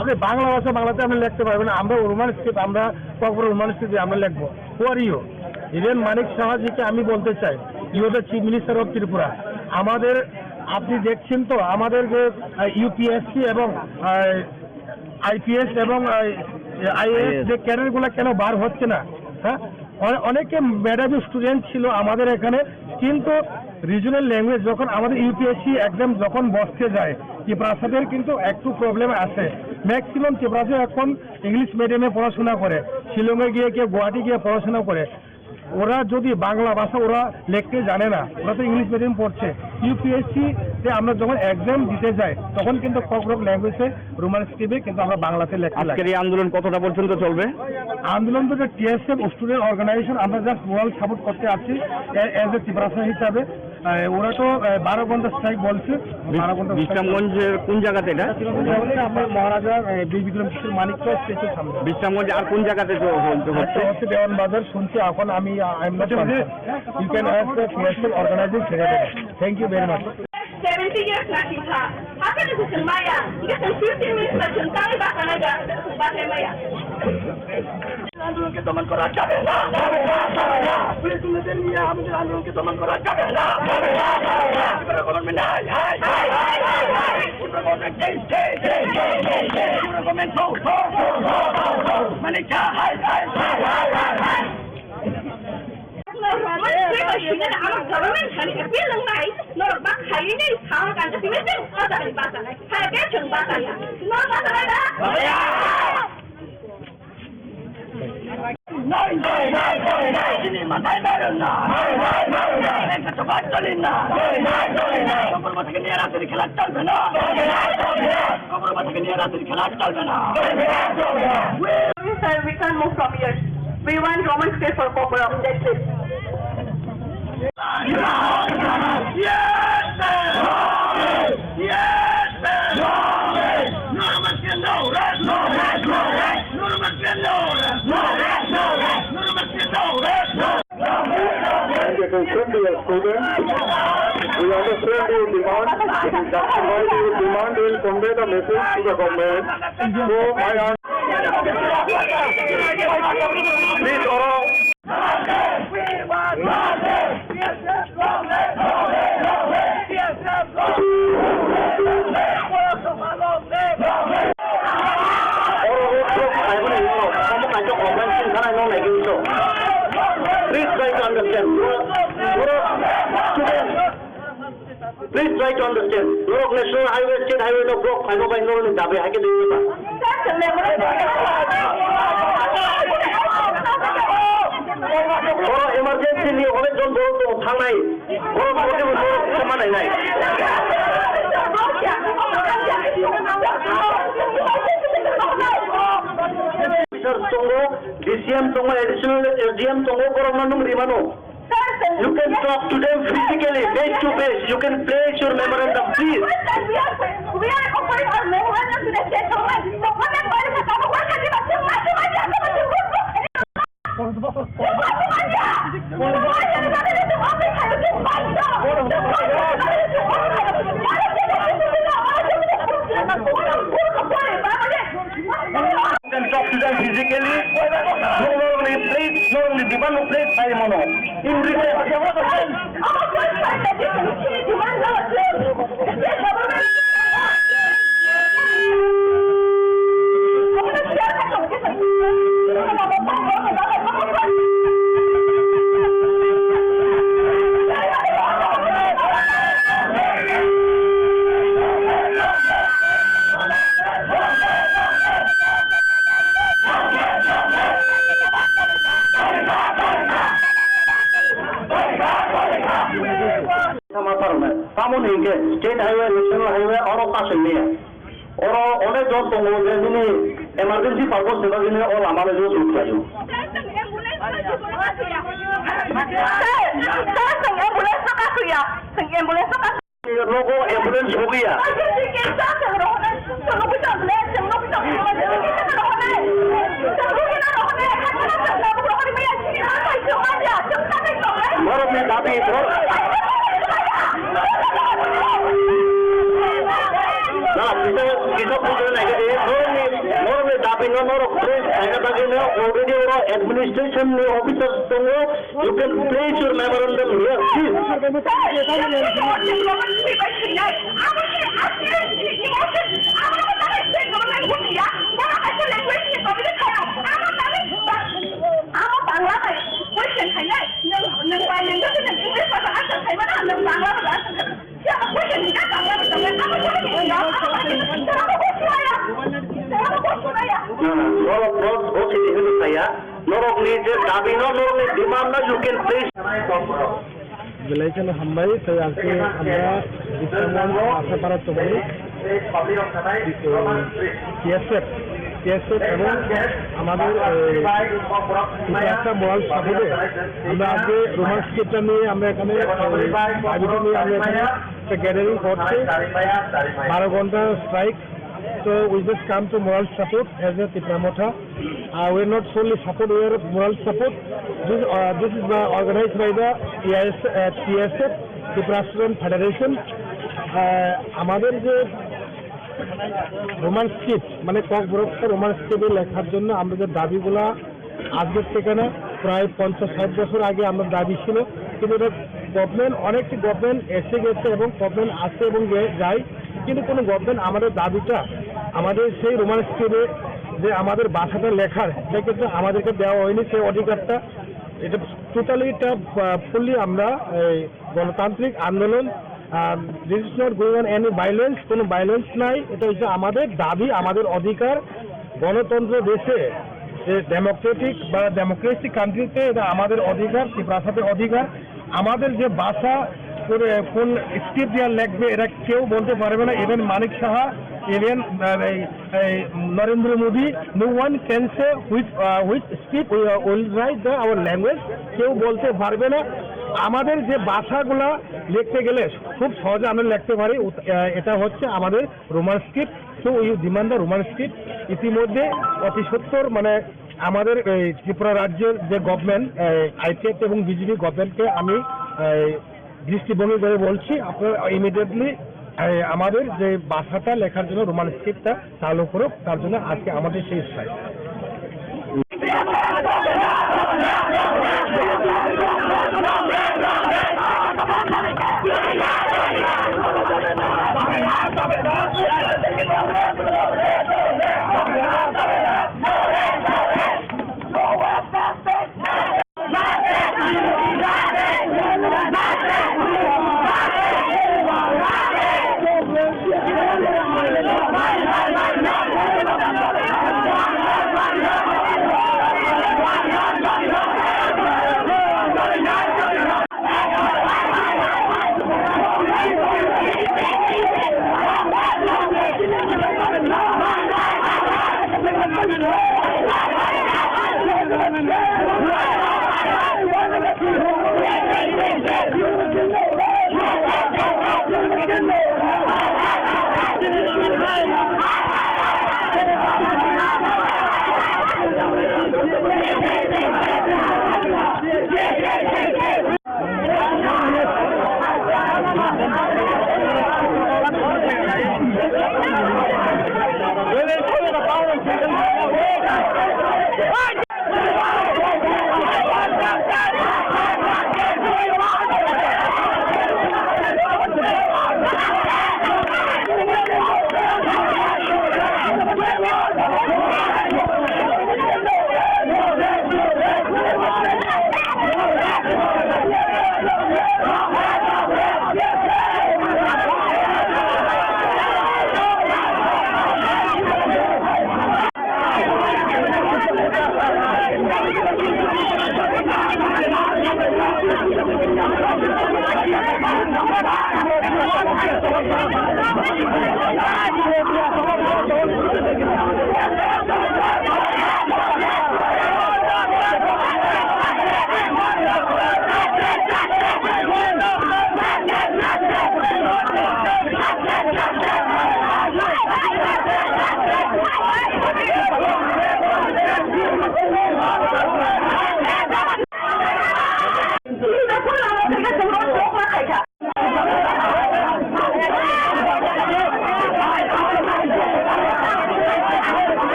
আপনি বাংলা ভাষা বাংলাতে আপনি লিখতে পারবেন না, আমরা রোমান স্ক্রিপ্ট, আমরা ককবরক রোমান স্ক্রিপ্ট আমরা লিখবো। Who are you? হিরেন মানিক সাহাজিকে আমি বলতে চাই, you are the chief minister of Tripura। আমাদের, আপনি দেখছেন তো আমাদের যে ইউপিএসসি এবং আইপিএস এবং আইএএস যে ক্যাডারগুলো কেন বার হচ্ছে না? হ্যাঁ, অনে- অনেকে মেধাবী স্টুডেন্ট ছিল আমাদের এখানে, কিন্তু রিজনাল ল্যাঙ্গুয়েজ যখন আমাদের ইউপিএসসি এক্সাম যখন বসতে যায়, ত্রিপ্রাসাদের কিন্তু একটু প্রবলেম আছে। ম্যাক্সিমাম ত্রিপ্রাসা এখন ইংলিশ মিডিয়ামে পড়াশোনা করে, শিলংয়ে গিয়ে কেউ গুয়াহাটি গিয়ে পড়াশোনা করে। ওরা যদি বাংলা ভাষা ওরা লিখতে জানে না, ওরা তো ইংলিশ মিডিয়াম পড়ছে। ইউপিএসসি তে আমরা যখন এক্সাম দিতে যাই, তখন কিন্তু ককবরক ল্যাঙ্গুয়েজে, রোমান স্ক্রিপ্টে কিন্তু আমরা বাংলাতে লিখতে লাগে। আজকের এই আন্দোলন কতটা পর্যন্ত চলবে? আন্দোলন তো টিএসএফ স্টুডেন্ট অর্গানাইজেশন, আমরা জাস্ট মোরাল সাপোর্ট করতে আসছি এজ এ ত্রিপ্রাসা হিসাবে। আহ, ওরা তো, আহ, বারো ঘন্টা স্ট্রাইক বলছে। বারো ঘন্টা স্ট্রাইক। বিশ্রামগঞ্জের কোন জায়গাতে এটা? এটা হচ্ছে আপনার মহারাজা, আহ, বীর বিক্রম কিশোর মানিক্য স্ট্যাচুর সামনে। বিশ্রামগঞ্জ আর কোন জায়গাতে তো হচ্ছে? একটা হচ্ছে দেওয়ান বাজার, শুনছি এখন আমি, আহ, I'm not confirm. You can ask the T S F organizing secretary. Thank you very much. Seventy years na kita. Haka ni kuchung maya. Kita fifteen minutes na chungkang ba kana ga. Ba maya. আন্দোলনকে দমন করা যাবে না, যাবে না, যাবে না। পুলিশ দুর্নীতি নিয়ে আমাদের আন্দোলনকে দমন করা যাবে না, যাবে না, যাবে না। ত্রিপুরা গভর্নমেন্ট হাই, হাই, হাই, হাই, হাই, হাই। ত্রিপুরা গভর্নমেন্ট জয়, জয়, জয়, জয়। ত্রিপুরা গভর্নমেন্ট সৌ, সৌ, সৌ, সৌ, সৌ। মানে যা হাই, হাই, হাই, হাই, হাই, হাই। Norok roman script bai singna ama government thani appeal nang nai, norok bak khaini sao kan ta simi sing kota ni basa nai. Hai ke chung basa ya. Norok basa nai da? Nai, nai, nai, nai, nai, sini matai baru na. Nai, nai, nai, nai, nai, kata baca ni na. Nai, nai, nai, nai, kau rumah sakit ni arah sini kelak tal bena. Nai, nai, nai, nai. Sir, we can't move from here. We want Roman script for Kokborok. That's it. Yes, sir. Yes, sir. No rest, no rest, no rest, no rest, no rest, no rest, no rest, no rest, no rest, no rest, no rest, no rest, no rest. Attention, dear students. We understand your demand. It is justified your demand. We will convey the message to the government. So, my please, oro. Oro road block khaimani ulo omo kaisa complaint sing khanai no nai khe ulo. Please try to understand. Oro student, please try to understand. Norok national highway, state highway no block khaima bai norokni dabi hai khe twi ba. Oro emergency ni onek jon borok tong thangnai. Borok tong thangnai, borok kisa manai nai. Officer tongo, D C M tongo, additional S D M tongo, borok no nung rimano. You can talk to them physically, face to face. You can place your memorandum, please. We are, we are offering our memorandum to the state government. The government, why is the government, why can't you not take my, my, my, my, my, my, Then talk to them physically. Norokni plate, norokni demand no plate pai mano. In return. Sama parna. Tamoni hingke state highway, national highway oro kasing niya. Oro onek jon tongo je nini emergency purpose ni bagwi nini o lama le use khlaio. Sir, sir, sir, ambulance no kasuya. Sir, ambulance no kasuya. Nogo ambulance hogiya. Sir, sir, sir, sir, sir, sir, sir, sir, sir, sir, sir, sir, sir, sir, sir, sir, sir, sir, sir, Norokni, norokni dabi no norok press khaina bagwi no already oro administration ni officers tongo. You can place your memorandum here, please. Norok, norok, norok, norok ni je dabi no, norok ni demand no, you can please. Belai hambai, tei aske amra Dipsangwang Asapara tongwi, eh, T S F, T S F ebong amader, eh, Tiprasa moral support-e amra aske Roman script-ta niye amra ekhane, eh, dabi niye amra ekhane ekta gathering korchi, baro ghonta strike. So we just come to moral support as a Tipra Motha. Uh, we are not solely support, we are moral support. This, uh, this is by, organized by the T S, uh, T S F, Tipra Student Federation. Uh, আমাদের যে Roman script, মানে ককবরক রোমান স্ক্রিপ্টে লেখার জন্য আমরা যে দাবিগুলা আজকের থেকে না, প্রায় পঞ্চাশ ষাট বছর আগে আমরা দাবি ছিল, কিন্তু এটা গভর্নমেন্ট, অনেক গভর্নমেন্ট এসে গেছে এবং গভর্নমেন্ট আসে এবং গে-, যায়, কিন্তু কোনো গভর্নমেন্ট আমাদের দাবিটা, আমাদের সেই রোমান স্ক্রিপ্টে যে আমাদের ভাষাটা লেখার, এটা কিন্তু আমাদেরকে দেওয়া হয়নি সেই অধিকারটা। এটা টোটালি, এটা, আহ, ফুললি আমরা এই গণতান্ত্রিক আন্দোলন, আহ, this is not going on any violence, কোনো ভায়োলেন্স নাই। এটা হচ্ছে আমাদের দাবি, আমাদের অধিকার। গণতন্ত্র দেশে যে ডেমোক্রেটিক বা ডেমোক্রেসি কান্ট্রিতে এটা আমাদের অধিকার, তিপ্রাসাদের অধিকার। আমাদের যে ভাষা, কোন, কোন স্ক্রিপ্ট দিয়ে লেখবে, এটা কেউ বলতে পারবে না। ইভেন মানিক সাহা, ইভেন, আহ, এই, এই নরেন্দ্র Modi, no one can say which, uh, which script we will write the our language, কেউ বলতে পারবে না। আমাদের যে ভাষাগুলা লিখতে গেলে খুব সহজে আমরা লিখতে পারি, উত-, আহ, এটা হচ্ছে আমাদের Roman script. So we demand the Roman script। ইতিমধ্যে অতি সত্বর, মানে, আমাদের এই ত্রিপুরা রাজ্যের যে গভর্নমেন্ট, আইপিএফ এবং বিজেপি গভর্নমেন্টকে আমি, এই, দৃষ্টিভঙ্গি করে বলছি, আপনারা ইমিডিয়েটলি, এই, আমাদের যে ভাষাটা লেখার জন্য রোমান স্ক্রিপ্টটা চালু করুক, তার জন্য আজকে আমাদের সেই strike.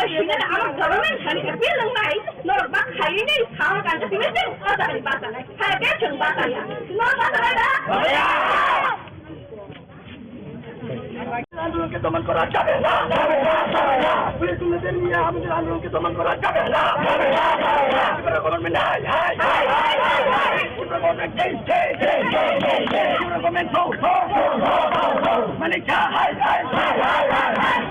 Sini ada anak government hari appeal nang nai, norok bak hari ini sama kan ke sini sih, oh, jangan bahasa nai, hari dia cuma bahasa ya, semua bahasa nai dah. আন্দোলনকে দমন করা যাবে না, যাবে না, যাবে না। পুলিশ গুন্ডাদের নিয়ে আমাদের আন্দোলনকে দমন করা যাবে না, যাবে না, যাবে না। ত্রিপুরা গভর্নমেন্ট হাই, হাই, হাই, হাই, হাই, হাই। ত্রিপুরা গভর্নমেন্ট জয়, জয়, জয়, জয়, জয়, জয়। ত্রিপুরা গভর্নমেন্ট জয়, জয়, জয়, জয়, জয়। মানে যা হাই, হাই, হাই, হাই, হাই, হাই।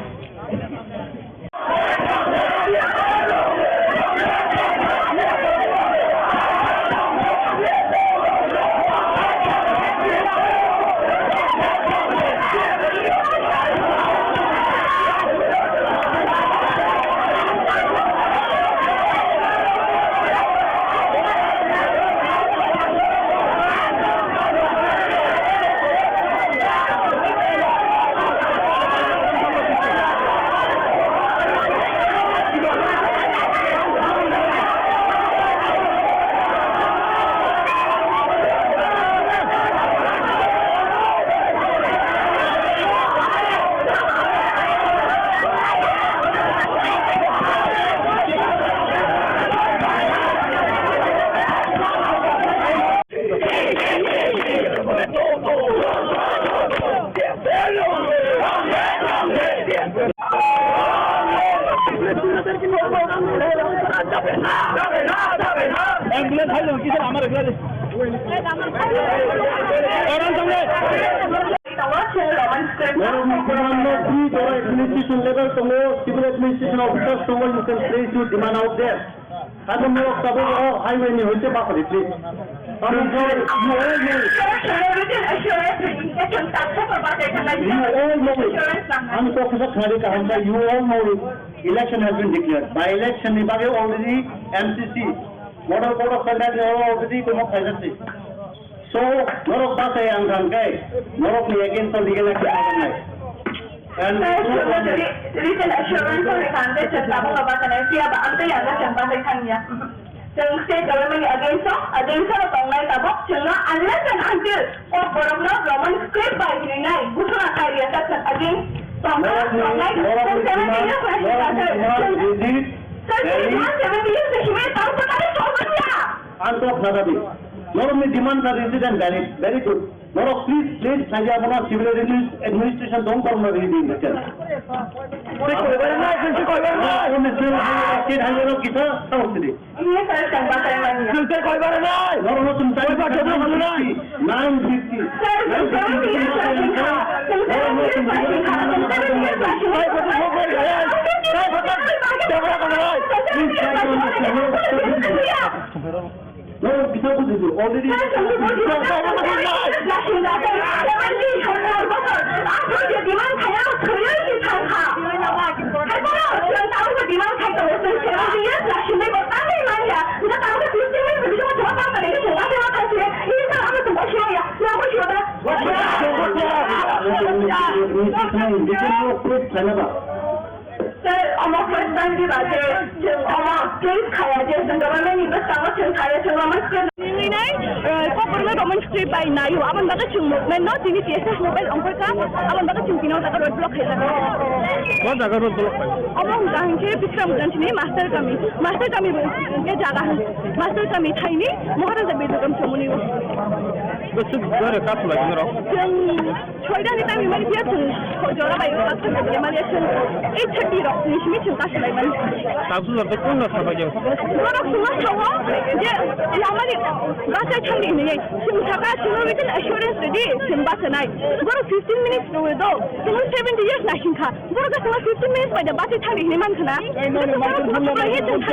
Ambulance hai jabo, kisar amar ekla de. Karan tong de. Norok ni demand no free, jora administration level tongo, civil administration officers tongo, you can place your demand out there. Abo norok tabuk o highway ni hoite bakori, please. Abo jora, you all know it. You all know it. Ang kok kisa khari kaham sa, you all know it. Election has been declared. By election ni bagwi already M C C, Model Code of Conduct ni already tongma khaijak se. So, norok bachai ang thang khe, norok ni against o legal action laganai. And written assurance o thang khe, chwng tabuk no bachai nai, phiya ba ang tei ang khe chwng bachai thang ya. Chwng state government ni against o, against o tongnai tabuk, chwngno unless and until o borokno Roman script bai rinai, buthuna kai riya ta chwng against tongna tongnai, chwng seventy years bai chwng seventy years bai himai tong tongmani ya. Ang kok khna dabi. Norokni demand kha resident valid, very good. Norok please, please, khlai di abono civil adminis-, administration dong korma ri di better. State highway rok kisa tamo sidi. Ini saya tambah saya mania. State highway nai. Norok no tum tari. Nine fifty. Nine fifty. Sir, seven years lagi kha. Seven years lagi kha. Seven years lagi kha. Please try to understand. Norok bisa bujisu, already. Sir, omo first time diba je, chwng omo case khaya je, chwng government ni bwskango chwng khaya, chwng omo script. Nini nai, eh, kok borok no government script bai naio, aboni bagwi chwng movement no, tini T S F movement ongkhorkha, aboni bagwi chwng tini o jaga road block khaijak. Bo jaga road block khai? Omo hwnkha hinkhe Bikramganj ni Master Kami, Master Kami bo hinkhe jaga hwn, Master Kami thaini Maharaja Birbikramasingha ni o. Bo swk jora kasu lai norok? Chwng Soida ni tangwi mani phiya chwng jora bai o kasu lai mani chwng eight thirty rok ni simi chwng kasu lai mani. Kasu jora to kung na sabai jeng? Borok chwngno sawo je lamani bachai thangdi hinwi chwng saka chwngno written assurance rwdi chwng bachanai. Borok fifteen minutes rwwi do chwngno seventy years na hingkha. Borok chwngno fifteen minutes bai da bachai thangdi hinwi mankha na. Chwng thangya chwng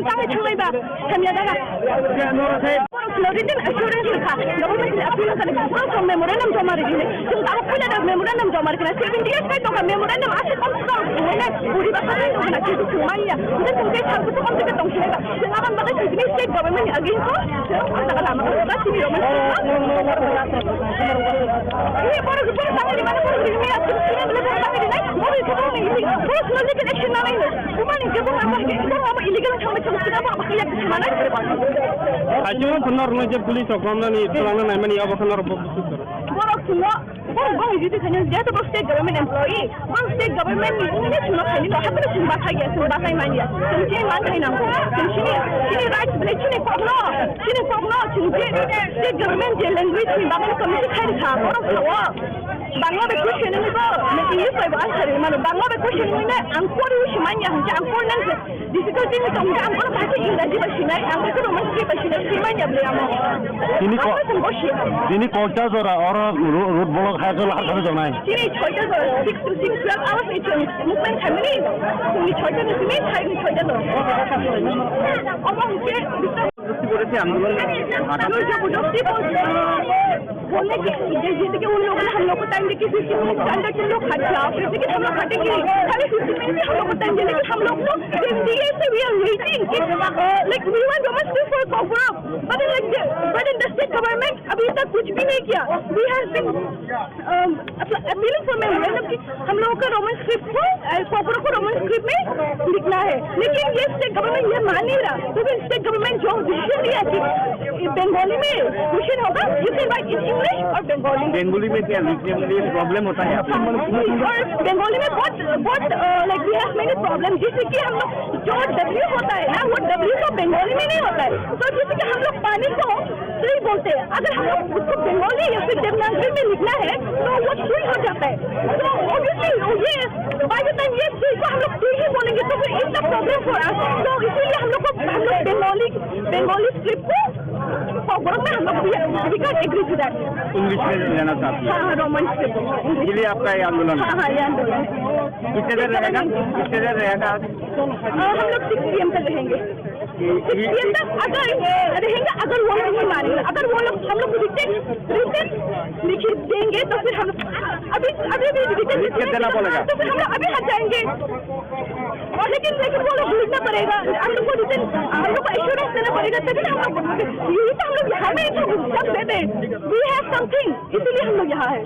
tangwi thanglai ba thamya dara. Borok no written assurance rwkha, government ni appeal rwkha, borok rok memorandum joma rwdi hinwi. Chwng tabuk puila da memorandum joma rwkha, seventy years bai tongkha memorandum aswk kok swk rwkha, buri bwsa bai tongkha na, kintu chwng manya. Hwnkhe chwng tei sal bwswk omtwi khe tong sinai ba. Chwng aboni bagwi chwng tini state government ni against o, chwng o jaga lama rwkha, chini rok mani. Ini borok, borok tangwi rimani, borok rimani, chwng tini borok tangwi rinai, borok khe borok ni, borok no legal action nanai no. Bumani khe borok abo, borok abo illegal thangwi chwng tini abo abo khe yak twi sanai. Haikhe o norokno je police rok romnani twlangna naimani abo khe norok bo buchuk koro. Borok Chwngno bong bong jiti khaino, jehetu bo state government employee, bong state government ni English no khaino, haphano chwng bathai ya, chwng bathai man ya, chwng chini man khai nango, chwng chini, chini rights ble chini kokno, chini kokno chwng je state government je language ni bagwi committee khai rikha, borok sao. Bangla bai question wngwi bo, English bai bo answer rwi mano, Bangla bai question wngwi ne ang kori si man ya hwnse, ang kori nang se. Difficulty ni tong ang kono bahasa Ingraji ba sinai, ang kono Roman script ba sinai, sinai ya beli amo. Tini ko-, Apa sih bos ya? Tini kolcha jora oro ro-, road block hai ko lahar kami jonai. Tini choita jora, six to six, twelve hours ni chung movement kami ni, ni choita ni sini, thai ni choita jora. Apa mungkin bisa? Jabardasti kore se andolon. Ano jabardasti bol, bolne ki, jese ki un logon ne hum log ko time de ki fifteen minutes ke andar tum log khat jao, jese ki hum log khatengi, khali fifteen minutes hum log ko time de, lekin hum log to India se we are waiting, ki, uh, like, we want domestic for Kokborok, but in, like, the, but in the state government, abhi tak kuch bhi nahi kiya. We have been, um, appealing for memorandum ki hum logon ko Roman script ko, uh, Kokborok ko Roman script mein likhna hai. Lekin ye state government ye maan nahi raha. To fir state government jo decision liya ki Bengali mein question hoga, you can write in English or Bengali. Bengali mein kya likhne mein problem hota hai aapko? Aur Bengali mein bahut, bahut, uh, like, we have many problems. Jaise ki hum log jo W hota hai na, wo W to Bengali mein nahi hota hai. To jaise ki hum log pani ko tui bolte hain, agar hum log usko Bengali ya fir Devanagari mein likhna hai, to wo tui ho jata hai. To obviously, ye, by the time ye tui ko hum log tui hi bolenge, to fir it's a problem for us. To isliye hum log ko, hum log Bengali, Bengali script ko Kokborok mein hum log, we, we can't agree to that. English mein lena chahte hain. Haan, haan, Roman script. Isliye aapka ye andolon? Haan, haan, ye andolon. Kitne der rahega? Kitne der rahega? Uh, hum log six P M tak rahenge. Six P M tak agar, rahenge, agar wo log nahi manenge, agar wo log hum log ko written, written likh denge, to fir hum log abhi, abhi, abhi written likh ke dena padega, to fir hum log abhi haan jayenge. Aur lekin, lekin wo log likhna padega, hum log ko written, hum log ko assurance dena padega, tabhi hum log, yahi to hum log yahan hai, to hum log yahan hai, isliye hum log yahan hai.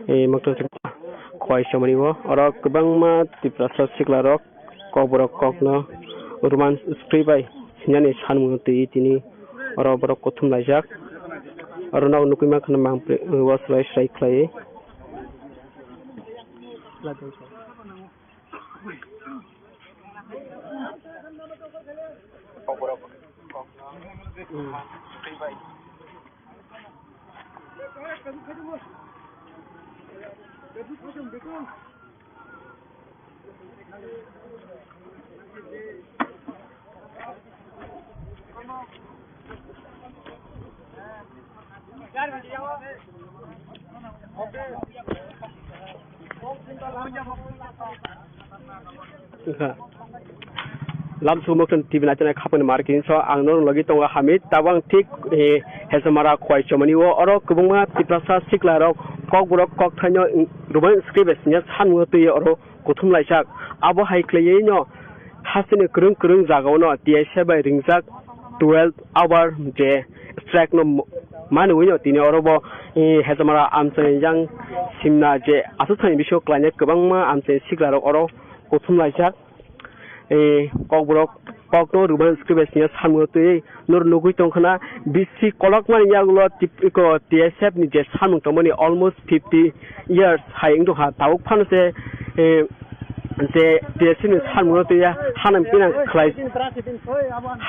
E, mokto khwai somani o, oro kwbangma Tiprasa sikla rok Kokborok kokno Roman script bai sinani sanmung twi tini oro borok kuthum laijak. Oro nok nugwi mankha mang o swlai swlai khlaiwi. Wngkha. Lamsong Mokson T V naitongnai khapangni marketing so ang norok logi tongo Hamid. Tabuk ang thik, eh, Hezamara Khowai chomani o oro kwbangma Tiprasa sikla rok kokborok kokthaino Roman script bai siniya sanmungno twiwi oro kuthum laijak. Abo hai khwlaiwi no hasteni kwrwng kwrwng jagao no T S F bai ringjak twelve hour je strike no manwi no tini oro bo, eh, Hezamara amchaini yang simna je aswk thani bisingo kwlainai kwbangma amchaini sikla rok oro kuthum laijak. Eh, kokborok kokno Roman script bai siniya samung twi nor nugwi tongkhana bisi kolokmani yagulo tip-, iko T S F ni je samung tongmani almost fifty years hai wngtongkha tabuk phano se, eh, je T S F ni samung twi hanang pinang khlai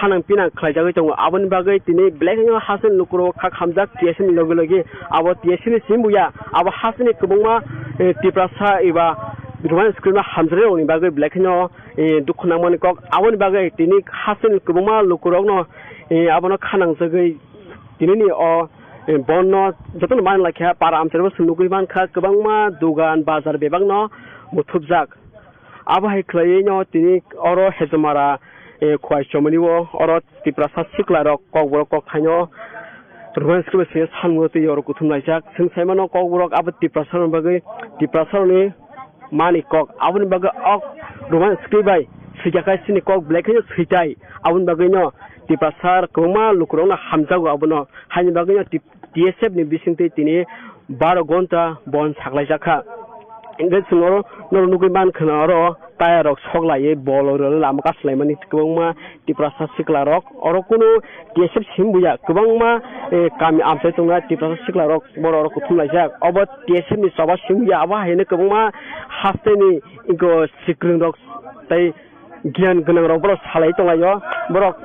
hanang pinang khlaijagwi tongo aboni bagwi tini belai kheno hasteni lukurok kha khamjak T S F ni logi logi abo T S F ni simi buya abo hasteni kwbangma, eh, Tiprasa eba Roman script no hamjak rokni bagwi belai kheno eh, dukhu nangmani kok. Aboni bagwi tini hasteni kwbangma lukurokno, eh, abono kha nangjagwi tinini o, eh, bonno jotono man laikha, para amchairokbo chwng nugwi mankha, kwbangma dogan, bazar bebakno muthupjak. Abo hai khwlaiwino tini oro Hezamara, eh, Khowai chomani o oro Tiprasa sikla rok kokborok kokthaino Roman script bai siniya samung twi oro kuthum laijak. Chwng saimano kokborok abo Tiprasa rokni bagwi Tiprasa rokni mani kok. Aboni bagwi ok Roman script bai swijak hai chini kok belai kheno switai. Aboni bagwino Tiprasa kwbangma lukurokno hamjago abono. Haini bagwino Tip-, T S F ni bisingtwi tini baro gonta bon saklaijak kha. Hingke chwng oro norok nugwi mankha na oro tire rok sok laiwi bol rok lama kaslaimani kwbangma Tiprasa sikla rok oro kunu T S F sim buya kwbangma, eh, kami amchai tongnai Tiprasa sikla rok borok oro kuthum laijak obo T S F ni choba sim buya abo hai hwnwi kwbangma hasteni iko sikwrwng rok tei giyan gwnang rok borok salai tonglaio borok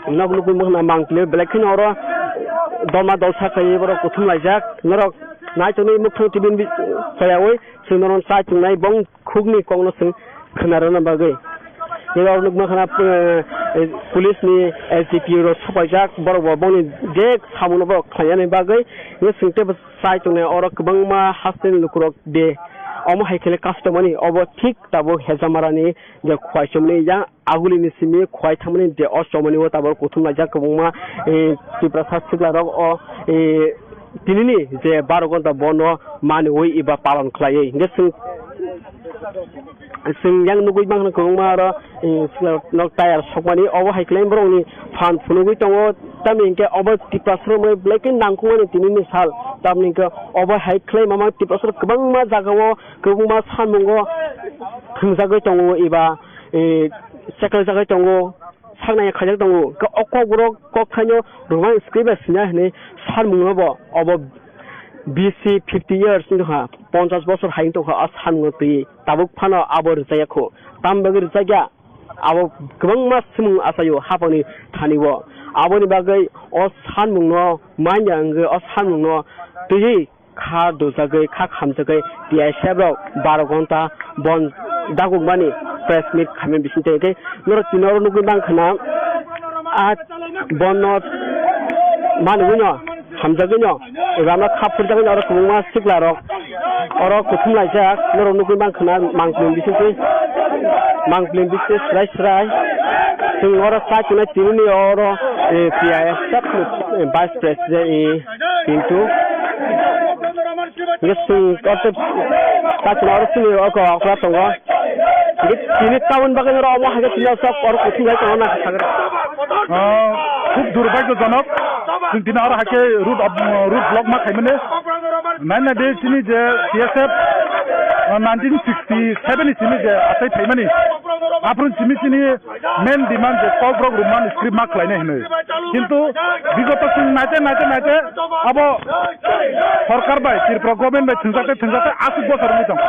nok nugwi mangna mangpili belai kheno oro doma dolsa khaiwi borok kuthum laijak norok naitonwi mukhang T V ni bi-, chayawi chwng norok chai tongnai bong khukni kokno chwng khwnarwna bagwi. Oro nukmakhana, eh, eh, police ni S D P O rok sopaijak, borok bo bongni je samungo borok khlainani bagwi. Hingke chwng teibo chai tongnai oro kwbangma hasteni lukurok de. Omo hai khe le customary obo thik tabuk Hezamara ni je Khowai chomoni yang aguli ni simi Khowai thangmani je o chomoni o tabuk kuthum laijak kwbangma, eh, Tiprasa sikla rok o, eh, tinini je baro gonta bono manwi eba palon khlaiwi. Hingke chwng, chwng yang nugwi mankha kwbangma oro, eh, sikla nok tire sokmani obo hai khlai borokni phan phunugwi tongo. Tamni hingke obo Tiprasa rok belai khe nangkukmani tinini sal. Tamni hingke obo hai khlai mama Tiprasa rok kwbangma jagao kwbangma samungo thwngjagwi tongo eba, eh, cheklaijagwi tongo. Saknai khaijak tongo. Khe o kokborok kokthaino Roman script bai sina hinwi sanmungno bo obo B C fifty years wngkha, ponchas bosor hai wngtongkha o sanmungno twiwi. Tabuk phano abo rwchaya kho. Tamni bagwi rwchakya? Abo kwbangma swmung achaio hapangni thani-o. Aboni bagwi o sanmungno manya wngwi o sanmungno twiwi kha dujagwi, kha khamjagwi T S F rok baro gonta bon dagukmani press meet khaimani bisingtwi hwnkhe norok tini oro nugwi mankha na, a bonno manwino hamjagwino rana kha phurjagwino oro kwbangma sikla rok oro kuthum laijak norok nugwi mankha na mangpili bisingtwi mangpili bisingtwi srai srai chwng oro chai tongnai tini ni oro, eh, P I S F ni, eh, Vice President, eh, Pintu. Hingke chwng kote kaisa oro chini oko okra tongo. Hingke tini taboni bagwi oro omo hai khe tini sok oro kuthum hai tongo na sagra. Ah, khub durbhagyojonok. Chwng tini oro hai khe road, road block ma khaimani. Nai nai de chini je T S F, ah, nineteen sixty-seven ni chini je atai thaimani. Aphuru chini chini main demand je Kokborok Roman script ma khlainai hinwi. Kintu bigoto chwng naite, naite, naite abo sorkar bai, Tripura government bai thwngjakte, thwngjakte aswk bosor wngwi tong.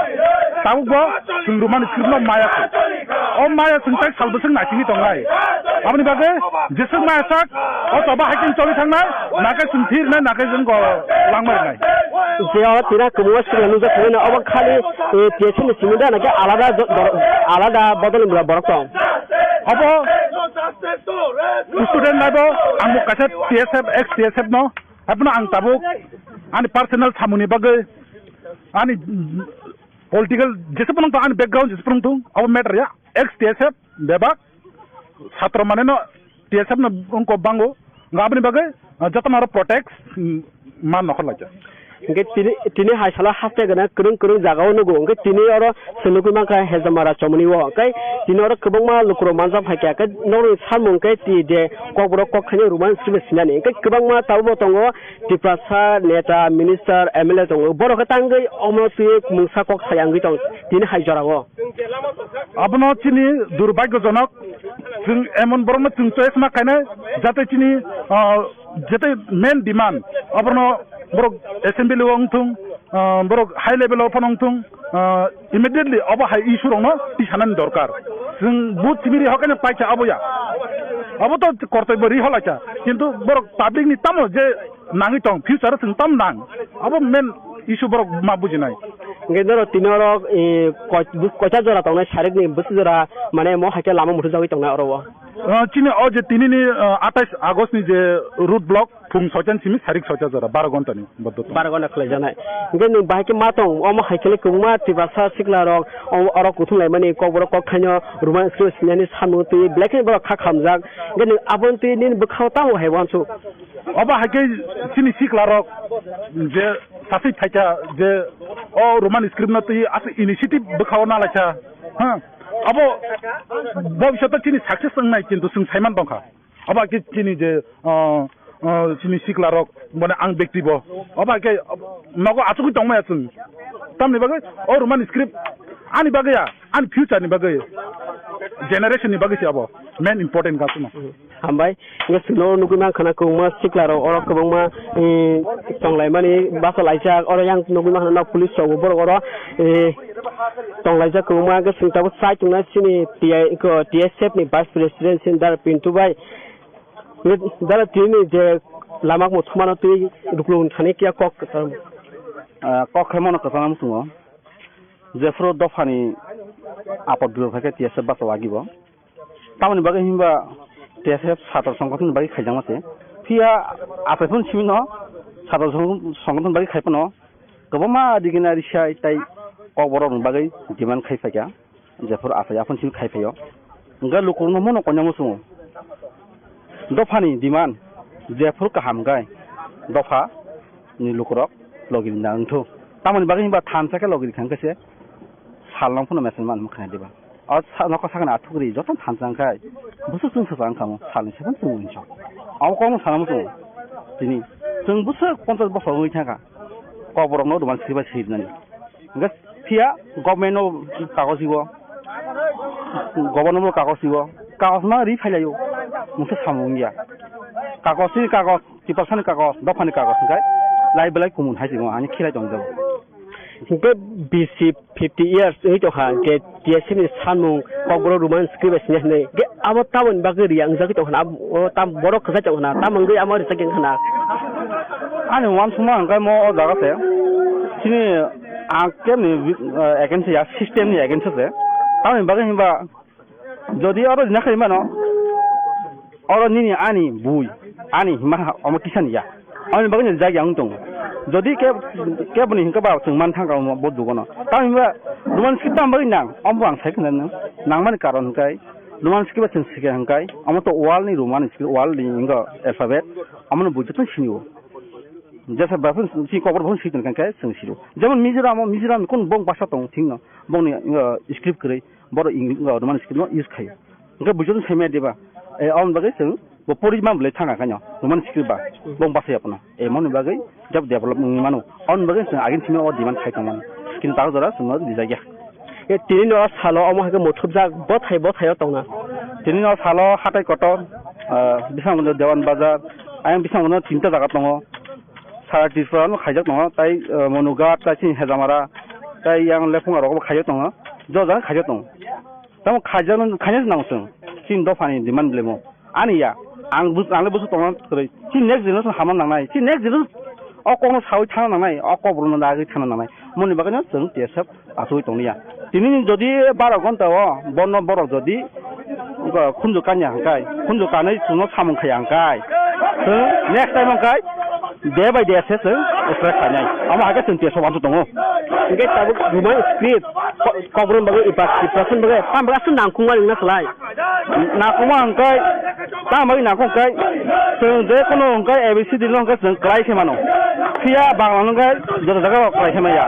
Tabukbo chwng Roman script no maya kho. O maya chwng tai sal bwswk naisingwi tongnai. Aboni bagwi jeswk maya sak, o choba hai khe choli thangnai, nakhe chwng thirnai, nakhe chwng go langmai rwnai. Je oro tira kwbangma sikla nukjak tongnai, obo khali, eh, T S F ni simi da, nakhe alada jo-, bor-, alada bodol ni borok tong? Obo student life o ang bo kaisa T S F, ex T S F no, haphano ang tabuk ani personal samungni bagwi, ani political jesa phano tong, ani background jesa phano tong, abo matter ya. Ex T S F bebak satro mane no T S F no wngkok bango, wngkha aboni bagwi, ah, jotono aro protect, mm, man nokhor laijak. Hingke tini, tini hai salo haste gana kwrwng kwrwng jaga o nugo, hingke tini oro se nugwi mankha Hejamara chomoni o, hingke tini oro kwbangma lukurok manjak phaikha, hingke norokni samung hingke ti je kokborok kok thaino rwmani simi sinani, hingke kwbangma tabukbo tongo, Tiprasa neta, minister, M L A tongo, borok khe tangwi omo twi mungsa kok sai wngwi tong tini hai jorao. Abono chini durbhagyojonok, chwng emon borokno chwng choice ma khainai, jate chini, ah, jete main demand, abono borok assembly o wngthung, ah, borok high level o phano wngthung, ah, immediately obo hai issue rokno tisanani dorkar. Chwng vote simi ri hokhe paisa abo ya. Abo to kortoi bo ri holacha. Kintu borok public ni tamo je nangwi tong, future o chwng tam nang. Abo main issue borok ma bujinai. Hingke norok tini oro, eh, koi-, koita jora tongnai sarikni bwswk jora, mane, mo hai khe lama muthupjagwi tongnai oro o. Ah, chini o je tinini, ah, atais August ni je road block, phung soitan simi sarik soita jora, baro ghonta ni boddo tong. Baro ghonta khwlaijaknai. Hingke nwng bahai khe ma tong, omo hai khe le kwbangma Tiprasa sikla rok, o-, oro kuthum laimani kokborok kok thaino rwmani simi sinani samung twi belai kheno borok kha khamjak. Hingke nwng aboni twi nini bwkhao tamo hai uansuk? Obo hai khe chini sikla rok je sasui phaikha je o Roman script no twi aswk initiative bwkhao nalaikha, ha, abo bobishoto chini success wngnai kintu chwng saiman tongkha. Obo hai khe chini je, ah, ah, chini sikla rok, mane ang bekti bo, obo hai khe nogo achugwi tongmaya chwng. Tamni bagwi o Roman script ani bagwi ya, ani future ni bagwi, generation ni bagwi se abo main important ka chwngno. Hambai, hingke chwngno nugwi mankha na kwbangma sikla rok oro kwbangma, eh, tonglaimani bachalaijak, oro yang nugwi mankha na police rok bo borok oro, eh, tonglaijak kwbangma, hingke chwng tabuk chai tongnai chini T I, iko T S F ni vice president chini Dara Pintu bai, hingke Dara tini je lama kamo thumano twi ruklo thani kiya kok kwcham. Ah, kok khe mano kwcham muchungo, jephru dophani apot duro phaikhe T S F bacha wagi bo. Tamoni bagwi hinba T S F satro songgothon ni bagwi khaijakma se. Phiya aphai phano simi no satro song-, songgothon bagwi khai phano kwbangma digina risai tai kokborok ni bagwi demand khai phaikha. Jephuru aphai aphano simi khai phaio. Hingkhe lukurokno mono koinama chungo. Dophani demand jephuru kaham hingkhe dopha ni lukurok logi rinda wngthu. Tamoni bagwi hinba thansa khe logi rikha hingkhe se sal nang phano mesen man khnai diba. O sa-, nokha sakni athukri joto thansa wngkhai, bwswk chwng swchang wngkha mo, salni saiphano chwng uinsok. Amo kokno sana muchungo tini. Chwng bwswk ponchash bosor wngwi thangkha, kokborokno Roman script bai swi rwnani. Hingkhe phiya government-no kagoj rwo, governor-no kagoj rwo, kagoj ma ri phailaio, mungsa samung wngya. Kagoj ni kagoj, Tiprasani kagoj, dophani kagoj hingkhe lai belai kumun hai tongmo, ani khilai tongjago. Hingke B C fifty years wngwi tongkha, hingke T S F ni sanmung kokborok Roman script bai sini hinwi. Hingke abo tamoni bagwi riya wngjagwi tongkha na, abo, o tam, borok kwchai tongkha na, tamo wngwi amo rijak wngkha na. Ani uansukma hingke mo o jaga se, chini ang kebni, eh, against ya, system ni against se. Tamoni bagwi hinba, Jodi oro rina khai mano, oro nini ani bui, ani hima omo kisa ni ya. Ani bagwi ni jagya wng tongo. Jodi ke, keboni hingke ba chwng man thangka omo bo dugono. Tamo himba Roman script tamo bagwi nang, omo ang sai khna nang. Nangmani karon hingkai, Roman script ba chwng sikha hingkai, omo to world ni Roman script, world ni hingo alphabet, omo no bui joto sini o. Jesa ba phun si kokor phun si tong khe chwng siro. Jemon Mizoram o, Mizoram ni kun bong basa tong thing no, bong ni, uh, script kwrwi. Borok Eng-, Roman script no use khaio. Hingke buijono saimaya diba? E, aboni bagwi chwng bo pori ma belai thang khaino Roman script ba bong bachai ya phano. E, moni bagwi jab develop wngwi mano. Aboni bagwi chwng agini simi o demand khai tongmani. Kintu tago jora chwngno rijak ya. E, tini no salo omo hai khe muthupjak bothai bothai o tongna. Tini no salo hatai kotor, ah, Biswanath Dewan Bazar, ayang Biswanath tinta jaga tongo. Sara Tripura no khaijak tongo, tai, ah, Monughat, tai chini Hejamara, tai yang Lephunga rogo bo khaijak tongo. Jo jaga khaijak tongo. Tamo khaijak no, khaina se nang chwng. Chini dophani demand belai mo. Ani ya. Ang bus-, ang le bwswk tongna kwrwi. Chini next generation hamna nangnai. Chini next generation o kokno sawi thangna nangnai. O kokborokno dagwi thangna nangnai. Moni bagwi no chwng T S F achugwi tonglia. Tini ni jodi baro ghonta o bono borok jodi khunju kanya hwnkhe, khunju kanwi chwngno samung khaya hwnkhe, chwng next time hwnkhe day by day se chwng strike khainai. Omo hai khe chwng T S F uansuk tongo. Hwnkhe tabuk Roman script ko-, kokborok bagwi epa-, eparation bagwi tamo bagwi aswk nangkukmani wngna kwlai. Nangkukma hwnkhe, tamo bagwi nangkuk hwnkhe, chwng je kono hwnkhe A B C D no hwnkhe chwng kwlai khe mano. Phiya Bangla no hwnkhe joto jaga o kwlai khe maya.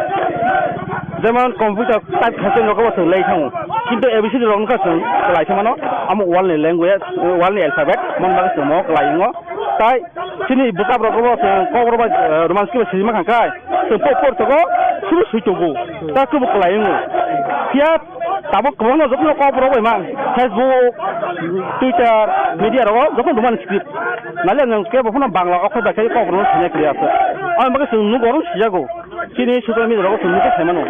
Jemon computer type khaise nogo bo chwng lai thango. Kintu A B C D rok wngkha chwng kwlai khe mano. Amo world ni language, world ni alphabet, mon bagwi chwng mo kwlai wngo. Tai chini bwsap rok bo chwng kokborok bai, eh, Roman script swijma kha khe chwng por por togo, suru swi tongo. Ta kubu kwlai wngo. Phiya tabuk kwbangma jotono kokborok bai man, Facebook, Twitter, media rogo jotono Roman script. Nale nwng kebo phano Bangla okhor bai khe kokborok no sanya kwrwi aswk. Aboni bagwi chwng nugo oro sijago. Chini social media rogo chwng nukha sai mano.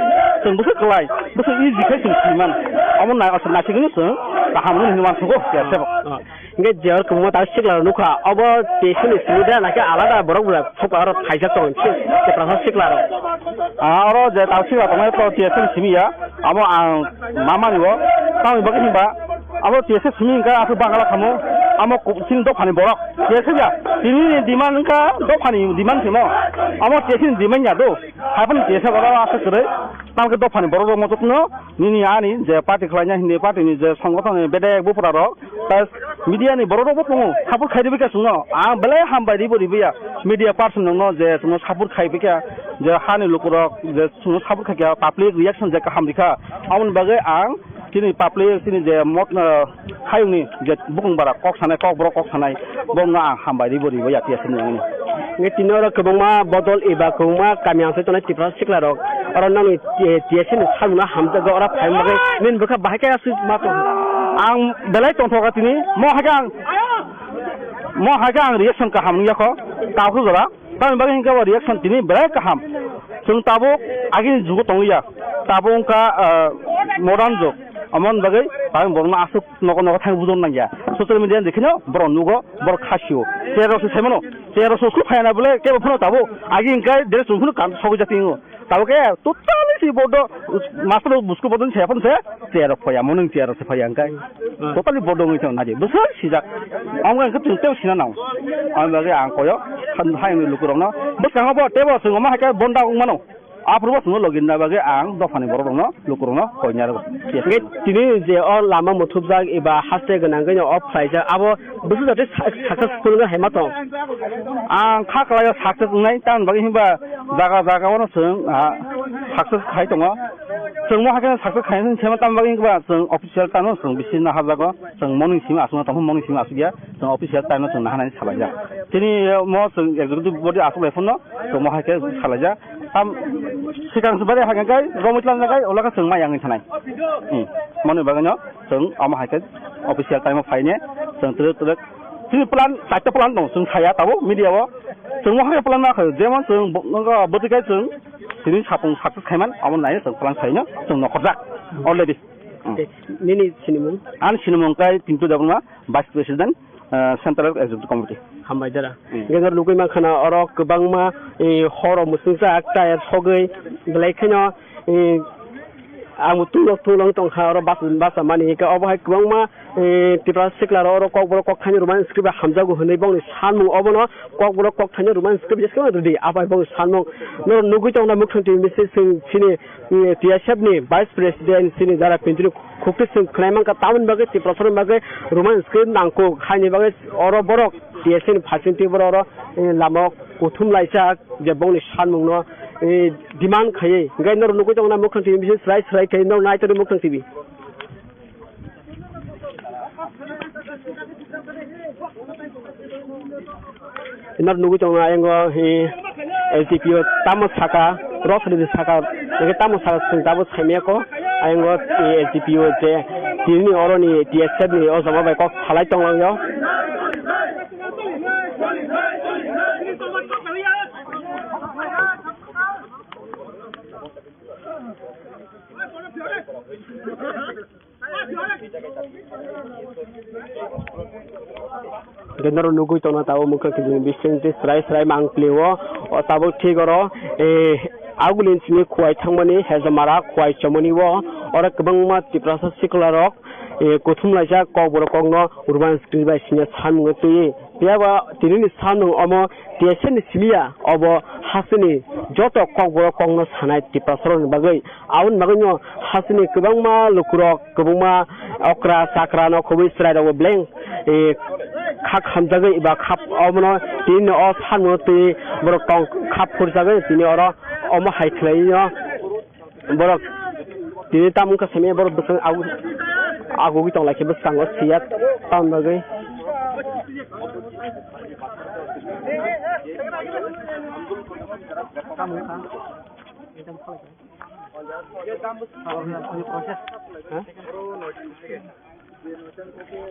Chwng bwswk kwlai, bwswk easy khe chwng swi man. Omo nai, aswk naisingwino chwng kaham hwnwi hinwi uansukgo, ya sebo. Ah, hingke je oro kwbangma ta sikla rok nukha, obo T S F ni simi da, naki alada borok bai phuk aro thaijak tongo, si, kwpla sikla rok. Ah, oro je ta sikla tongnai to T S F ni simi ya, amo ang mamani bo, tamoni bagwi hinba, abo T S F simi hingka aswk Bangla kamo, amo ku-, chini dophani borok, T S F ya, tini ni demand hingka dophani demand simo, amo T S F ni demand ya do. Haiphano T S F oro aswk kwrwi, tamokhe dophani borok rok mochokno nini ani je party khlaina hindi party ni je songothon ni bedek bupra rok, plus media ni borok rok bo tongo, support khai rwbikha chwngno, ang belai hambai ribo ribaia media person rokno je chwngno support khai bikha, je hani lukurok je chwngno support khai kha, public reaction je kaham rikha, aboni bagwi ang chini public chini je mot, ah, hayungni je bukung bara kok sanai, kok borok kok sanai, bongno ang hambai ribo ribo ya T S F ni wngwi. Nge tini oro kwbangma bodol eba kwbangma kami ang sai tongnai Tripura sikla rok. Oro nangni, eh, T S F ni samungno hamjakgo oro phai bagwi nini bwkha bahai khe aswk ma tong. Ang belai tongthoka tini, mo hai khe ang, mo hai khe ang reaction kaham wngya kho, takhuk jora. Tamoni bagwi hinkhe bo reaction tini belai kaham. Chwng tabuk agini jugo tongliya. Tabuk wngkha, ah, modern jug. Amoni bagwi tabuk borokno aswk nogo nogo thangwi bujor nangya. Social media ni jekheno borok nugo, borok khasio. Chair rok se saimano. Chair rok se usuk phaiya na bole kebo phano tabuk. Agi hinkhe dress rok phano kan sogwi jati wngo. Tabuk khe totally si bodo master rok busko bodo ni saya phano se chair rok phaiya, morning chair rok se phaiya hinkhe. Hmm. Totally bodo wngwi tong nadi. Bwswk sijak. Omo wngkha chwng tei sina nang. Omo bagwi ang koyo, han-, hayungni lukurokno. Bwskango bo teibo chwng omo hai khe bonda wng mano. Aphuru bo chwngno logi rwna bagwi ang dophani borok rokno, lukurokno koi narwgo. Hingke tini je o lama muthubjak eba haste gwnangwi no off khlaijak, abo bwswk jate sa-, successful wngwi hai ma tong? Ang kha kwlaio success wngnai, tamoni bagwi hinba jaga jaga o no chwng, ah, success khai tongo. Chwng mo hakhe success khai se ma, tamoni bagwi hinba chwng official tamo chwng bisi naharjago. Chwng morning simi aswkno tongkha, morning simi aswkya. Chwng official time no chwng naharnani salaijak. Chini mo chwng executive body aswk bai phano chwng mo hai khe salaijak. Tam swkang se bari hakhe kai romwi tlang kai ola khe chwng mai yangwi thanai. Hmm. Moni bagwi no chwng omo hai khe official time o phaine chwng twrwk twrwk. Chini plan, chaita plan tong chwng saya tabuk media o. Chwng mo hai plan ma khayo. Jemon chwng bo-, nokha bwtwi kai chwng tini sapung success khaiman omo nai chwng plan khaino chwng nokhorjak already. Hmm. Nini sinimung? Ani sinimung kai Pintu Debbarma, Vice President, ah, Central Executive Committee. Hambai dara. Hmm. Hingke nugui mankha na oro kwbangma, eh, horo muchungjak, tire sogwi, belai kheno, eh, ang bo tulok tulok tongkha oro bas-, basa mani hingke obo hai kwbangma, eh, Tipra sikla oro kokborok kokthaini Roman script bai hamjago hinui bongni sanmung obono kokborok kokthaini Roman script bai jeswkang rwdi abai bongni sanmung norok nugui tongna mukhang tv message chwng chini, eh, T S F ni Vice President chini jara Pintu ni Khukti chwng khwnai mankha, tamoni bagwi Tiprasarokni bagwi Roman script nangkuk, haini bagwi oro borok T S F ni phaising twi borok oro, eh, lama o kuthum laijak je bongni sanmungno, eh, demand khaiwi. Hingke norok nugui tongo na Mukhang T V bisi swrai swrai khe norok nai tongo Mukhang T V. Norok nugui tongo ayang o, eh, L T P o tamo saka, rosri ni saka, hingke tamo saka chwng tabuk saimaya kho, ayang o, eh, L T P o je tini ni oro ni T S F ni o jama bai kok salai tonglang yo. Hwnkhe norok nugwi tongna tabuk mokhe khe bising tei chwrai chwrai mang plio. O tabuk thik oro, eh, agulini simi Khowai thangmani Hezamara Khowai chomoni o oro kwbangma Tiprasa sikla rok, eh, kuthum laijak kokborok kokno urban screen bai siniya samung twi. Phiya ba tinini samung omo T S F ni simi ya, obo hasteni joto kokborok kokno sanai Tiprasa rokni bagwi. Aboni bagwino hasteni kwbangma lukurok, kwbangma okra chakra no khobwi chwrairokbo beleng, eh, kha khamjagwi eba kha omono tini o samung twi borok tong kha phurjagwi tini oro omo hai khwlaino borok tini tamo wngkha simi borok bwswk agu-, agugwi tonglaikhe bwskango siya tamni bagwi.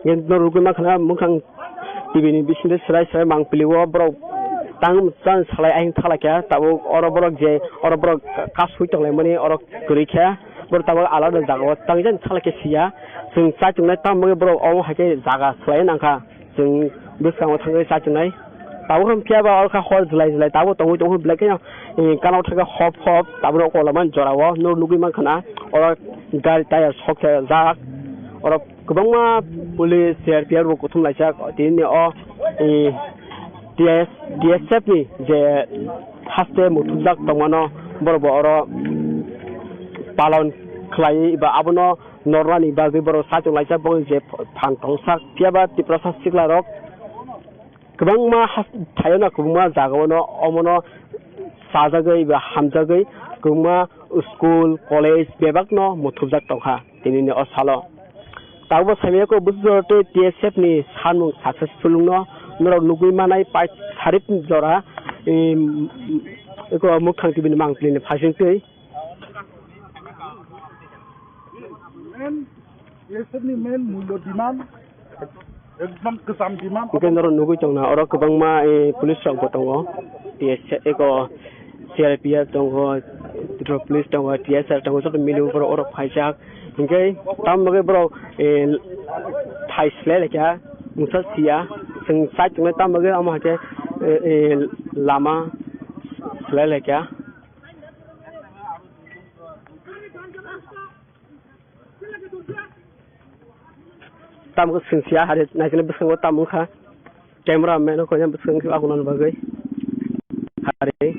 Norok rugwi mankha na mwkhang T V ni bisingtwi chwrai chwrai mang pilio borok tang chan salai ayang thalai kha tabuk oro borok je oro borok kasui tonglaimani oro kwrwi kha borok tabuk alada jagao tang jan thalai khe siya chwng chai tongnai tamo borok omo hai khe jaga swlaiwi nangkha. Chwng bwskango thangwi chachonai. Tabuk hwn phiya ba oro kha hor jwlai jwlai tabuk tongwi tongwi belai kheno, eh, gana o thangkhe hop hop tabuk rok kolamani jora o norok nugwi mankha na oro gari tyre sok jak oro kwbangma police C R P F rok kuthum laijak tini o, eh, T S, T S F ni je haste muthubjak tongmano borok bo oro palon khlai ba abono nornani bagwi borok sachung laijak bo je phan tongsak phiya ba Tiprasa sikla rok kwbangma has-, thaio no kwbangma jaga o no omo no chajagwi ba hamjagwi kwbangma school, college bebak no muthubjak tongkha tini ni o salo. Tabuk bo saimanya khe bwswk jora tei T S F ni sanmung successful wngno norok nugwi manai pai sarip jora, em, eko mwkhang T V ni mangpili ni phaising twi. Main, T S F ni main mulyo demand, ekdom kwcham demand. Hwnkhe norok nugwi tongna oro kwbangma, eh, police rok bo tongo. T S F eko C R P F tongo, Tripura police tongo, T S R tongo, joto mili borok oro phaijak. Hwnkhe tamo bagwi borok, eh, thai swlai laikha, mungsa siya. Chwng chai tongnai tamo bagwi amo hai khe, eh, eh, lama swlai laikha. Tamo swngsiya hari naikhe bwskango tamo wngkha. Camera man o koina bwskango agunani bagwi. Hari.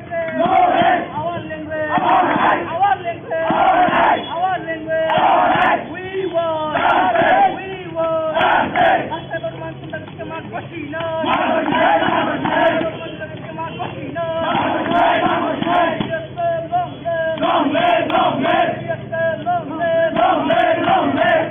Our language. Our language. Our language. Our language. We want. We want. Master Roman Sundar Kumar Koshina. Master Roman Sundar Kumar Koshina. Long live, long live. Long live, long live. Long live, long live.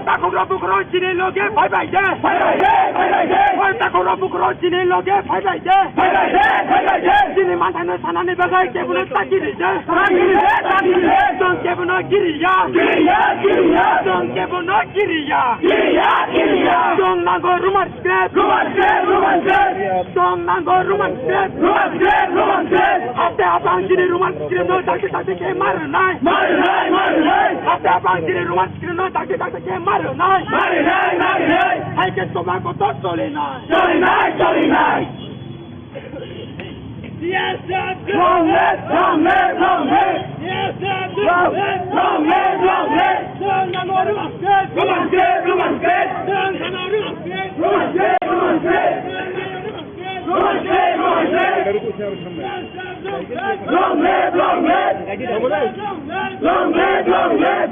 Takhukro bukhro chini loge phai bai de. Phai bai de, phai bai de. Takhukro bukhro chini loge phai bai de. Phai bai de, phai bai de. Chini manthano sanani bagwi kebono ta giri de. Ta giri de, ta giri de. Chwng kebono giri ya. Giri ya, giri ya. Chwng kebono giri ya. Giri ya, giri ya. Chwng nango Roman script. Roman script, Roman script. Chwng nango Roman script. Roman script, Roman script. Haste hapang chini Roman script no dakti dakti khe ma rwnai. Ma rwnai, ma rwnai. Haste hapang chini Roman script no dakti dakti khe ma rwnai. Ma rwnai, ma rwnai. Hai khe chwma kotor cholinai. Cholinai, cholinai. Long live, long live, long live. Long live, long live, long live. Roman script, Roman script. Roman script, Roman script. Roman script, Roman script. Long live, long live. Long live, long live.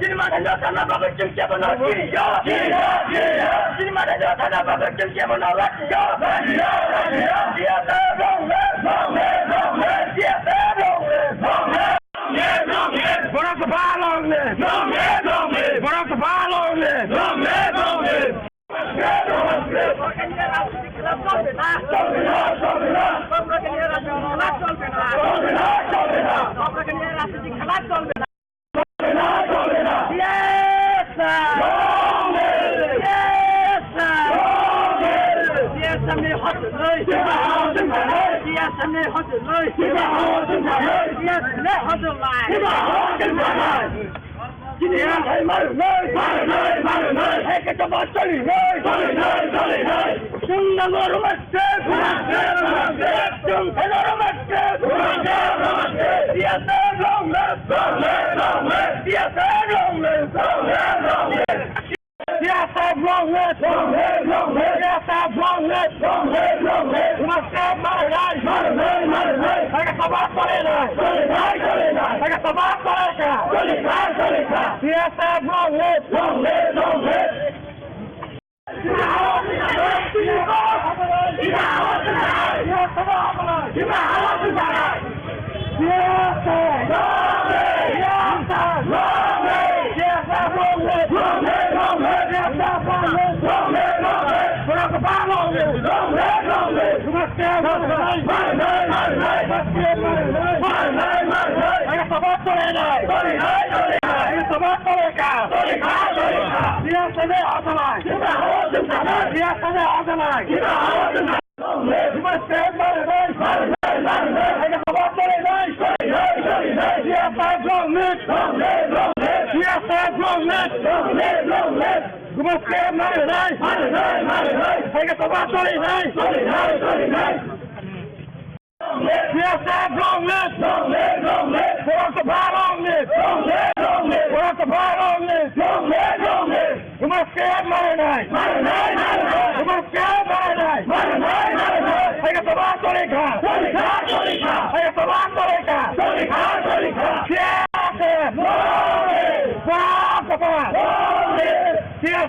Chini mane jotha na bagwi chwng kebo no kiriyo. Chini mane jotha na bagwi chwng kebo no lachiyo. Lachiyo, lachiyo. Siyasa long live, long live, long live. Siyasa long live, long live. Borok bha long live. Long live, long live. Borok bha long live. Long live, long live. Chini hai maru noi, maru noi, maru noi. Hai khe tamo choli noi, choli noi, choli noi. Chwng nango romaste, romaste, romaste. Chwng thangno romaste, romaste, romaste. Siyasa long live, long live, long live. Siyasa long live, long live, long live. Siyasa long live, long live, long live. Siyasa long live, long live, long live. Romaste maru noi, maru noi, maru noi. Hai khe tamo choli noi, choli noi, choli noi. Hai khe tamo choli kha, choli kha, choli kha. Siyasa long live, long live, long live. Siyasa long live! Long live, long live! Borok bha long live! Long live, long live! Borok bha long live! Long live, long live! Romaste maru noi! Maru noi, maru noi! Romaste maru noi! Maru noi, maru noi! Hai khe tamo choli kha! Choli kha, choli kha! Hai khe tamo choli kha! Choli kha, choli kha! Siyasa! Long live! Borok bha! Long live! Siyasa!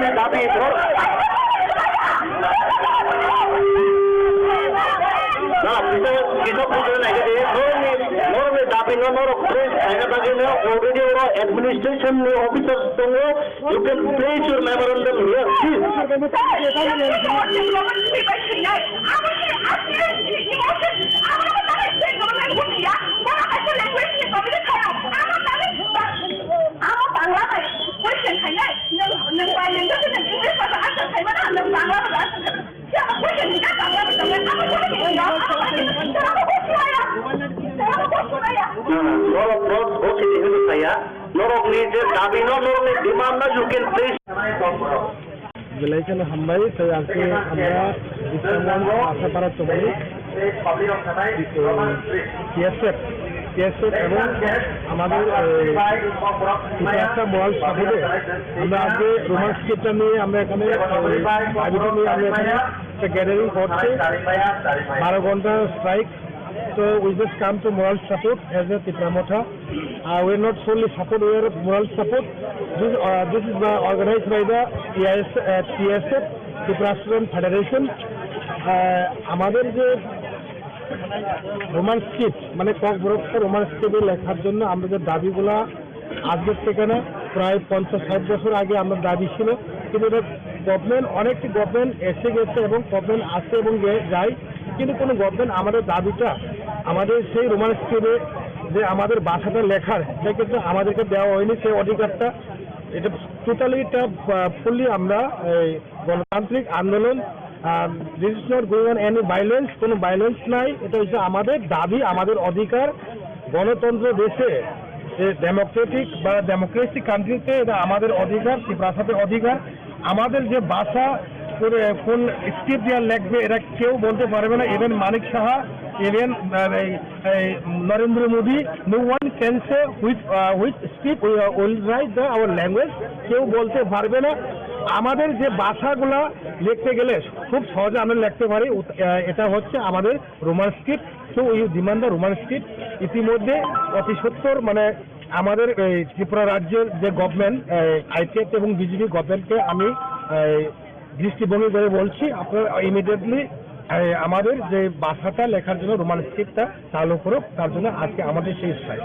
Dabi, nor-, na, kisa, kisa bujhwi naikhe de, norokni, norokni dabi no norok press khaina bagwi no already oro administration ni officers tongo, you can place your memorandum here, please. Amo Bangla bai question khainai, nwng, nwng bai language nwng English bai answer khaimano, nwng Bangla bai answer khaimano. Yang question ni kan Bangla bai tongmani, amo bono ni wngya, amo bai tongmani, tongmani bono ni wngya. Norok, norok, bo sini hinwi saya. Norok ni je dabi no, norok ni demand no, you can please. Belai kheno hambai, tei aske amra Bikramonjo Asapara chumani, eh, T S F, T S F এবং আমাদের, eh, Tiprasa moral support-এ আমরা আজকে Roman script-টা নিয়ে আমরা এখানে, eh, দাবিটা নিয়ে আমরা এখানে একটা gathering করছি, বারো ঘন্টা strike। So we just come to moral support as a Tipra Motha. Uh, we are not solely support, we are moral support. This, uh, this is, uh, organized by the T I S, uh, T S F, Tipra Student Federation. Uh, আমাদের যে Roman script, মানে ককবরক রোমান স্ক্রিপ্টে লেখার জন্য আমরা যে দাবিগুলা আজকের থেকে না, প্রায় পঞ্চাশ ষাট বছর আগে আমরা দাবি ছিল, কিন্তু এটা গভর্নমেন্ট, অনেকটি গভর্নমেন্ট এসে গেছে এবং গভর্নমেন্ট আসে এবং গে-, যায়, কিন্তু কোনো গভর্নমেন্ট আমাদের দাবিটা, আমাদের সেই রোমান স্ক্রিপ্টে যে আমাদের ভাষাটা লেখার, সেটা কিন্তু আমাদেরকে দেওয়া হয়নি সেই অধিকারটা। এটা টোটালি, এটা, আহ, ফুললি আমরা এই গণতান্ত্রিক আন্দোলন, আহ, this is not going on any violence, কোনো ভায়োলেন্স নাই। এটা হচ্ছে আমাদের দাবি, আমাদের অধিকার। গণতন্ত্র দেশে, যে ডেমোক্রেটিক বা ডেমোক্রেসি কান্ট্রিতে এটা আমাদের অধিকার, তিপ্রাসাদের অধিকার। আমাদের যে ভাষা, কোন, কোন স্ক্রিপ্ট দিয়ে লেখবে, এটা কেউ বলতে পারবে না। ইভেন মানিক সাহা, ইভেন, আহ, এই, এই নরেন্দ্র Modi, no one can say which, uh, which script we will write the our language, কেউ বলতে পারবে না। আমাদের যে ভাষাগুলা লিখতে গেলে খুব সহজে আমরা লিখতে পারি, উত-, আহ, এটা হচ্ছে আমাদের Roman script. So we demand the Roman script। ইতিমধ্যে অতি সত্বর, মানে, আমাদের এই ত্রিপুরা রাজ্যের যে গভর্নমেন্ট, আইপিএফ এবং বিজেপি গভর্নমেন্টকে আমি, এই, দৃষ্টিভঙ্গি করে বলছি, আপনারা ইমিডিয়েটলি, এই, আমাদের যে ভাষাটা লেখার জন্য রোমান স্ক্রিপ্টটা চালু করুক, তার জন্য আজকে আমাদের সেই strike.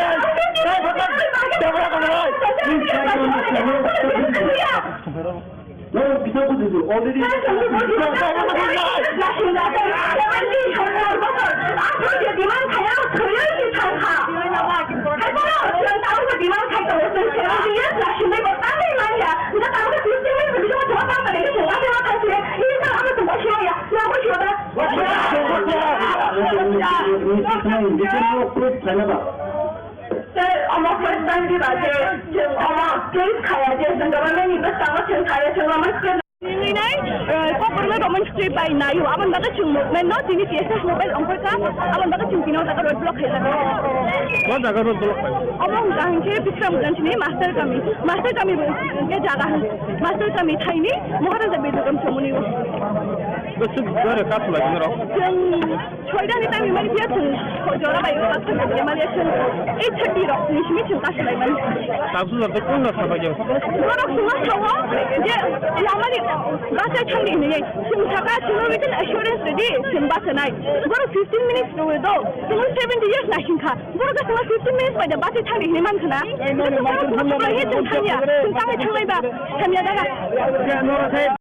Norok bisa bujisu, already. Sir, omo first time diba je chwng omo case khaya je chwng government ni bwskango chwng khaya chwng omo Nini nai, eh, kokborok no Roman script bai naio. Aboni bagwi chwng movement no tini T S F movement ongkhorkha. Aboni bagwi chwng tini o jaga road block khaijak. O jaga road block khai? Omo hwnkha hinkhe Bikramganj ni Master Kami. Master Kami bo hinkhe jaga, Master Kami thaini Maharaja Bidukam Chomoni o. Bwswk jora kasu lai norok? Chwng Soida ni time mani dia chwng jora bai o kasu lai mani chwng eight thirty rok ni simi chwng kasu lai mani. Kasu lai kung na sabai jeng? Borok chwng sao je lamani bachai thangdi hinwi chwng saka chwng written assurance redi chwng bachanai. Borok fifteen minutes rw do chwng seventy years na hingkha. Borok chwng fifteen minutes bai da bachai thangdi hinwi man khna. Chwng thangya, chwng tangwi thanglai ba. Hamya daga.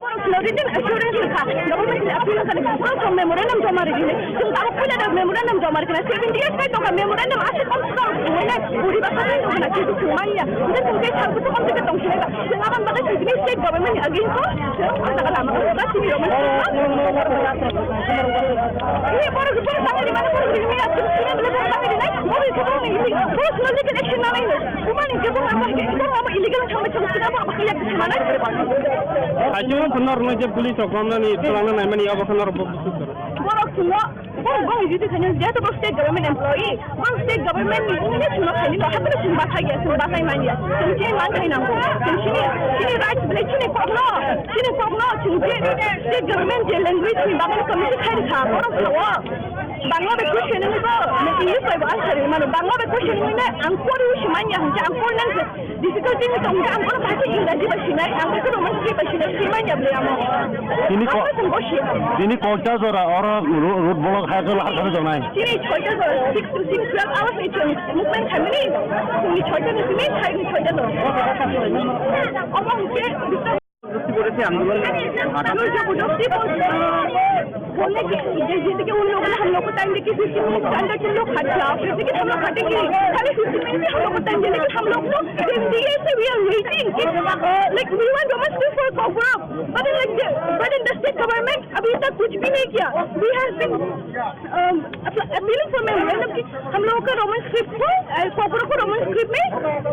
Borok no written assurance kha. Government ni appeal kha. Borok no memorandum joma ri. Chwng tabuk puila da memorandum joma ri kha. Seventy years kai tongkha memorandum ase kom se kom. Wena uri ba kai tongkha. Chwng manya. Chwng kai thang chwng kom se tong se. Chwng aban bagai chwng ni state government ni against ko. Chwng kha daga lama. Ba chini government. Ini borok borok tangwi mane borok ni asuk sini borok tangwi nai. Borok borok ni borok no legal action na nai. Bumani je bung apa ke bung apa illegal thangma thangma sini apa apa kaya ke mana? Ajo phano rwna je police rok romna ni twlangna naimani abo khano rok bwswk. Borok chwngno bung bung jiti khani je to state government employee, bung state government ni bung je chwngno khani no hape chwng bathai ya chwng bathai manya chwng chini man thai nango chwng chini chini right belai chini kokno chini kokno chwng je state government je language ni bagwi committee khai kha borok sao. Bangla bai question wngwi bo, English bai bo answer wngwi mano. Bangla bai question wngwi na ang pori usi manya hwnkhe ang pori nang difficulty ni tong ang pori bahai English bai sinai, ang pori Roman script bai sinai, si manya bwle amo. Tini ko-, Ang pori bo si. Tini koita jora oro ro-, road block hai jora har kare jonai. Tini choita jora, six to six, twelve hours ni chung movement khamini. Tini choita ni simi, thai ni choita jora. Omo hwnkhe, प्रदर्शन बोले थे आंदोलन हटाने। जो जबरदस्ती बोल, अ, बोलने के, जैसे कि उन लोगों ने हम लोग को टाइम देके फिफ्टीन मिनट के अंदर तुम लोग हट जाओ, फिर से कि हम लोग हटेंगे, खाली फिफ्टीन मिनट में हम लोग को टाइम देने के हम लोग तो एमडीए से we are waiting कि, अ, like, we want justice for Kokborok, but like the, but in the state government अभी तक कुछ भी नहीं किया। We have been, अ, मतलब, appealing for memorandum कि हम लोगों का रोमन स्क्रिप्ट को, अ, कोकरो को रोमन स्क्रिप्ट में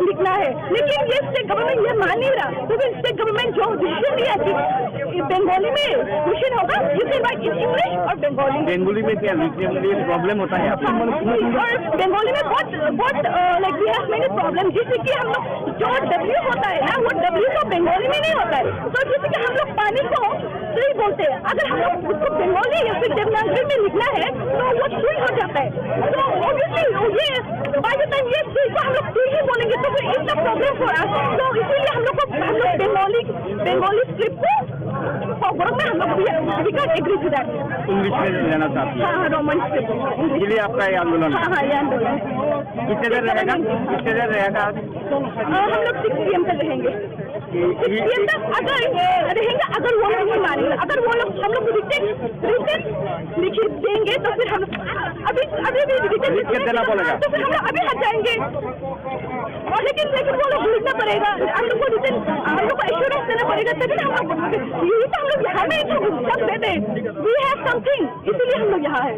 लिखना है, लेकिन ये स्टेट गवर्नमेंट ये मान नहीं रहा। तो फिर स्टेट गवर्नमेंट जो डिसीजन लिया कि ये बंगाली में क्वेश्चन होगा, you can write in English और बंगाली। बंगाली में क्या लिखने में प्रॉब्लम होता है आपको? हाँ, और बंगाली में बहुत, बहुत, अ, like, we have many problem, जैसे कि हम लोग जो डब्ल्यू होता है ना, वो डब्ल्यू तो बंगाली में नहीं होता है। तो जैसे कि हम लोग पानी को ट्री बोलते हैं, अगर हम लोग उसको बंगाली या फिर देवनागरी में लिखना है तो वो ट्री हो जाता है। तो ऑब्वियसली ये बाय द टाइम ये ट्री को हम लोग ट्री ही बोलेंगे तो फिर it's a problem for us. तो इसीलिए हम लोग को, हम लोग बंगाली, बंगाली स्क्रिप्ट को फॉरवर्ड में हम लोग भी, we can agree to that. English में लेना चाहते हैं। हाँ, हाँ, रोमन स्क्रिप्ट। इसलिए आपका ये आंदोलन? हाँ, हाँ, ये आंदोलन। कितने देर रहेगा? कितने देर रहेगा? अ, हम लोग सिक्स पीएम तक रहेंगे। सिक्स पीएम तक अगर रहेंगे, अगर वो लोग नहीं मानेंगे, अगर वो लोग हम लोग को रिटर्न, रिटर्न लिख देंगे तो फिर हम अभी, अभी भी रिटर्न लिख के देना पड़ेगा। तो फिर हम लोग अभी हट जाएंगे। और लेकिन, लेकिन वो लोग ढूंढना पड़ेगा, हम लोग को रिटर्न, हम लोग को एश्योरेंस देना पड़ेगा, तभी ना हम लोग, यही तो हम लोग यहाँ में तो जब देते, we have something, इसीलिए हम लोग यहाँ है।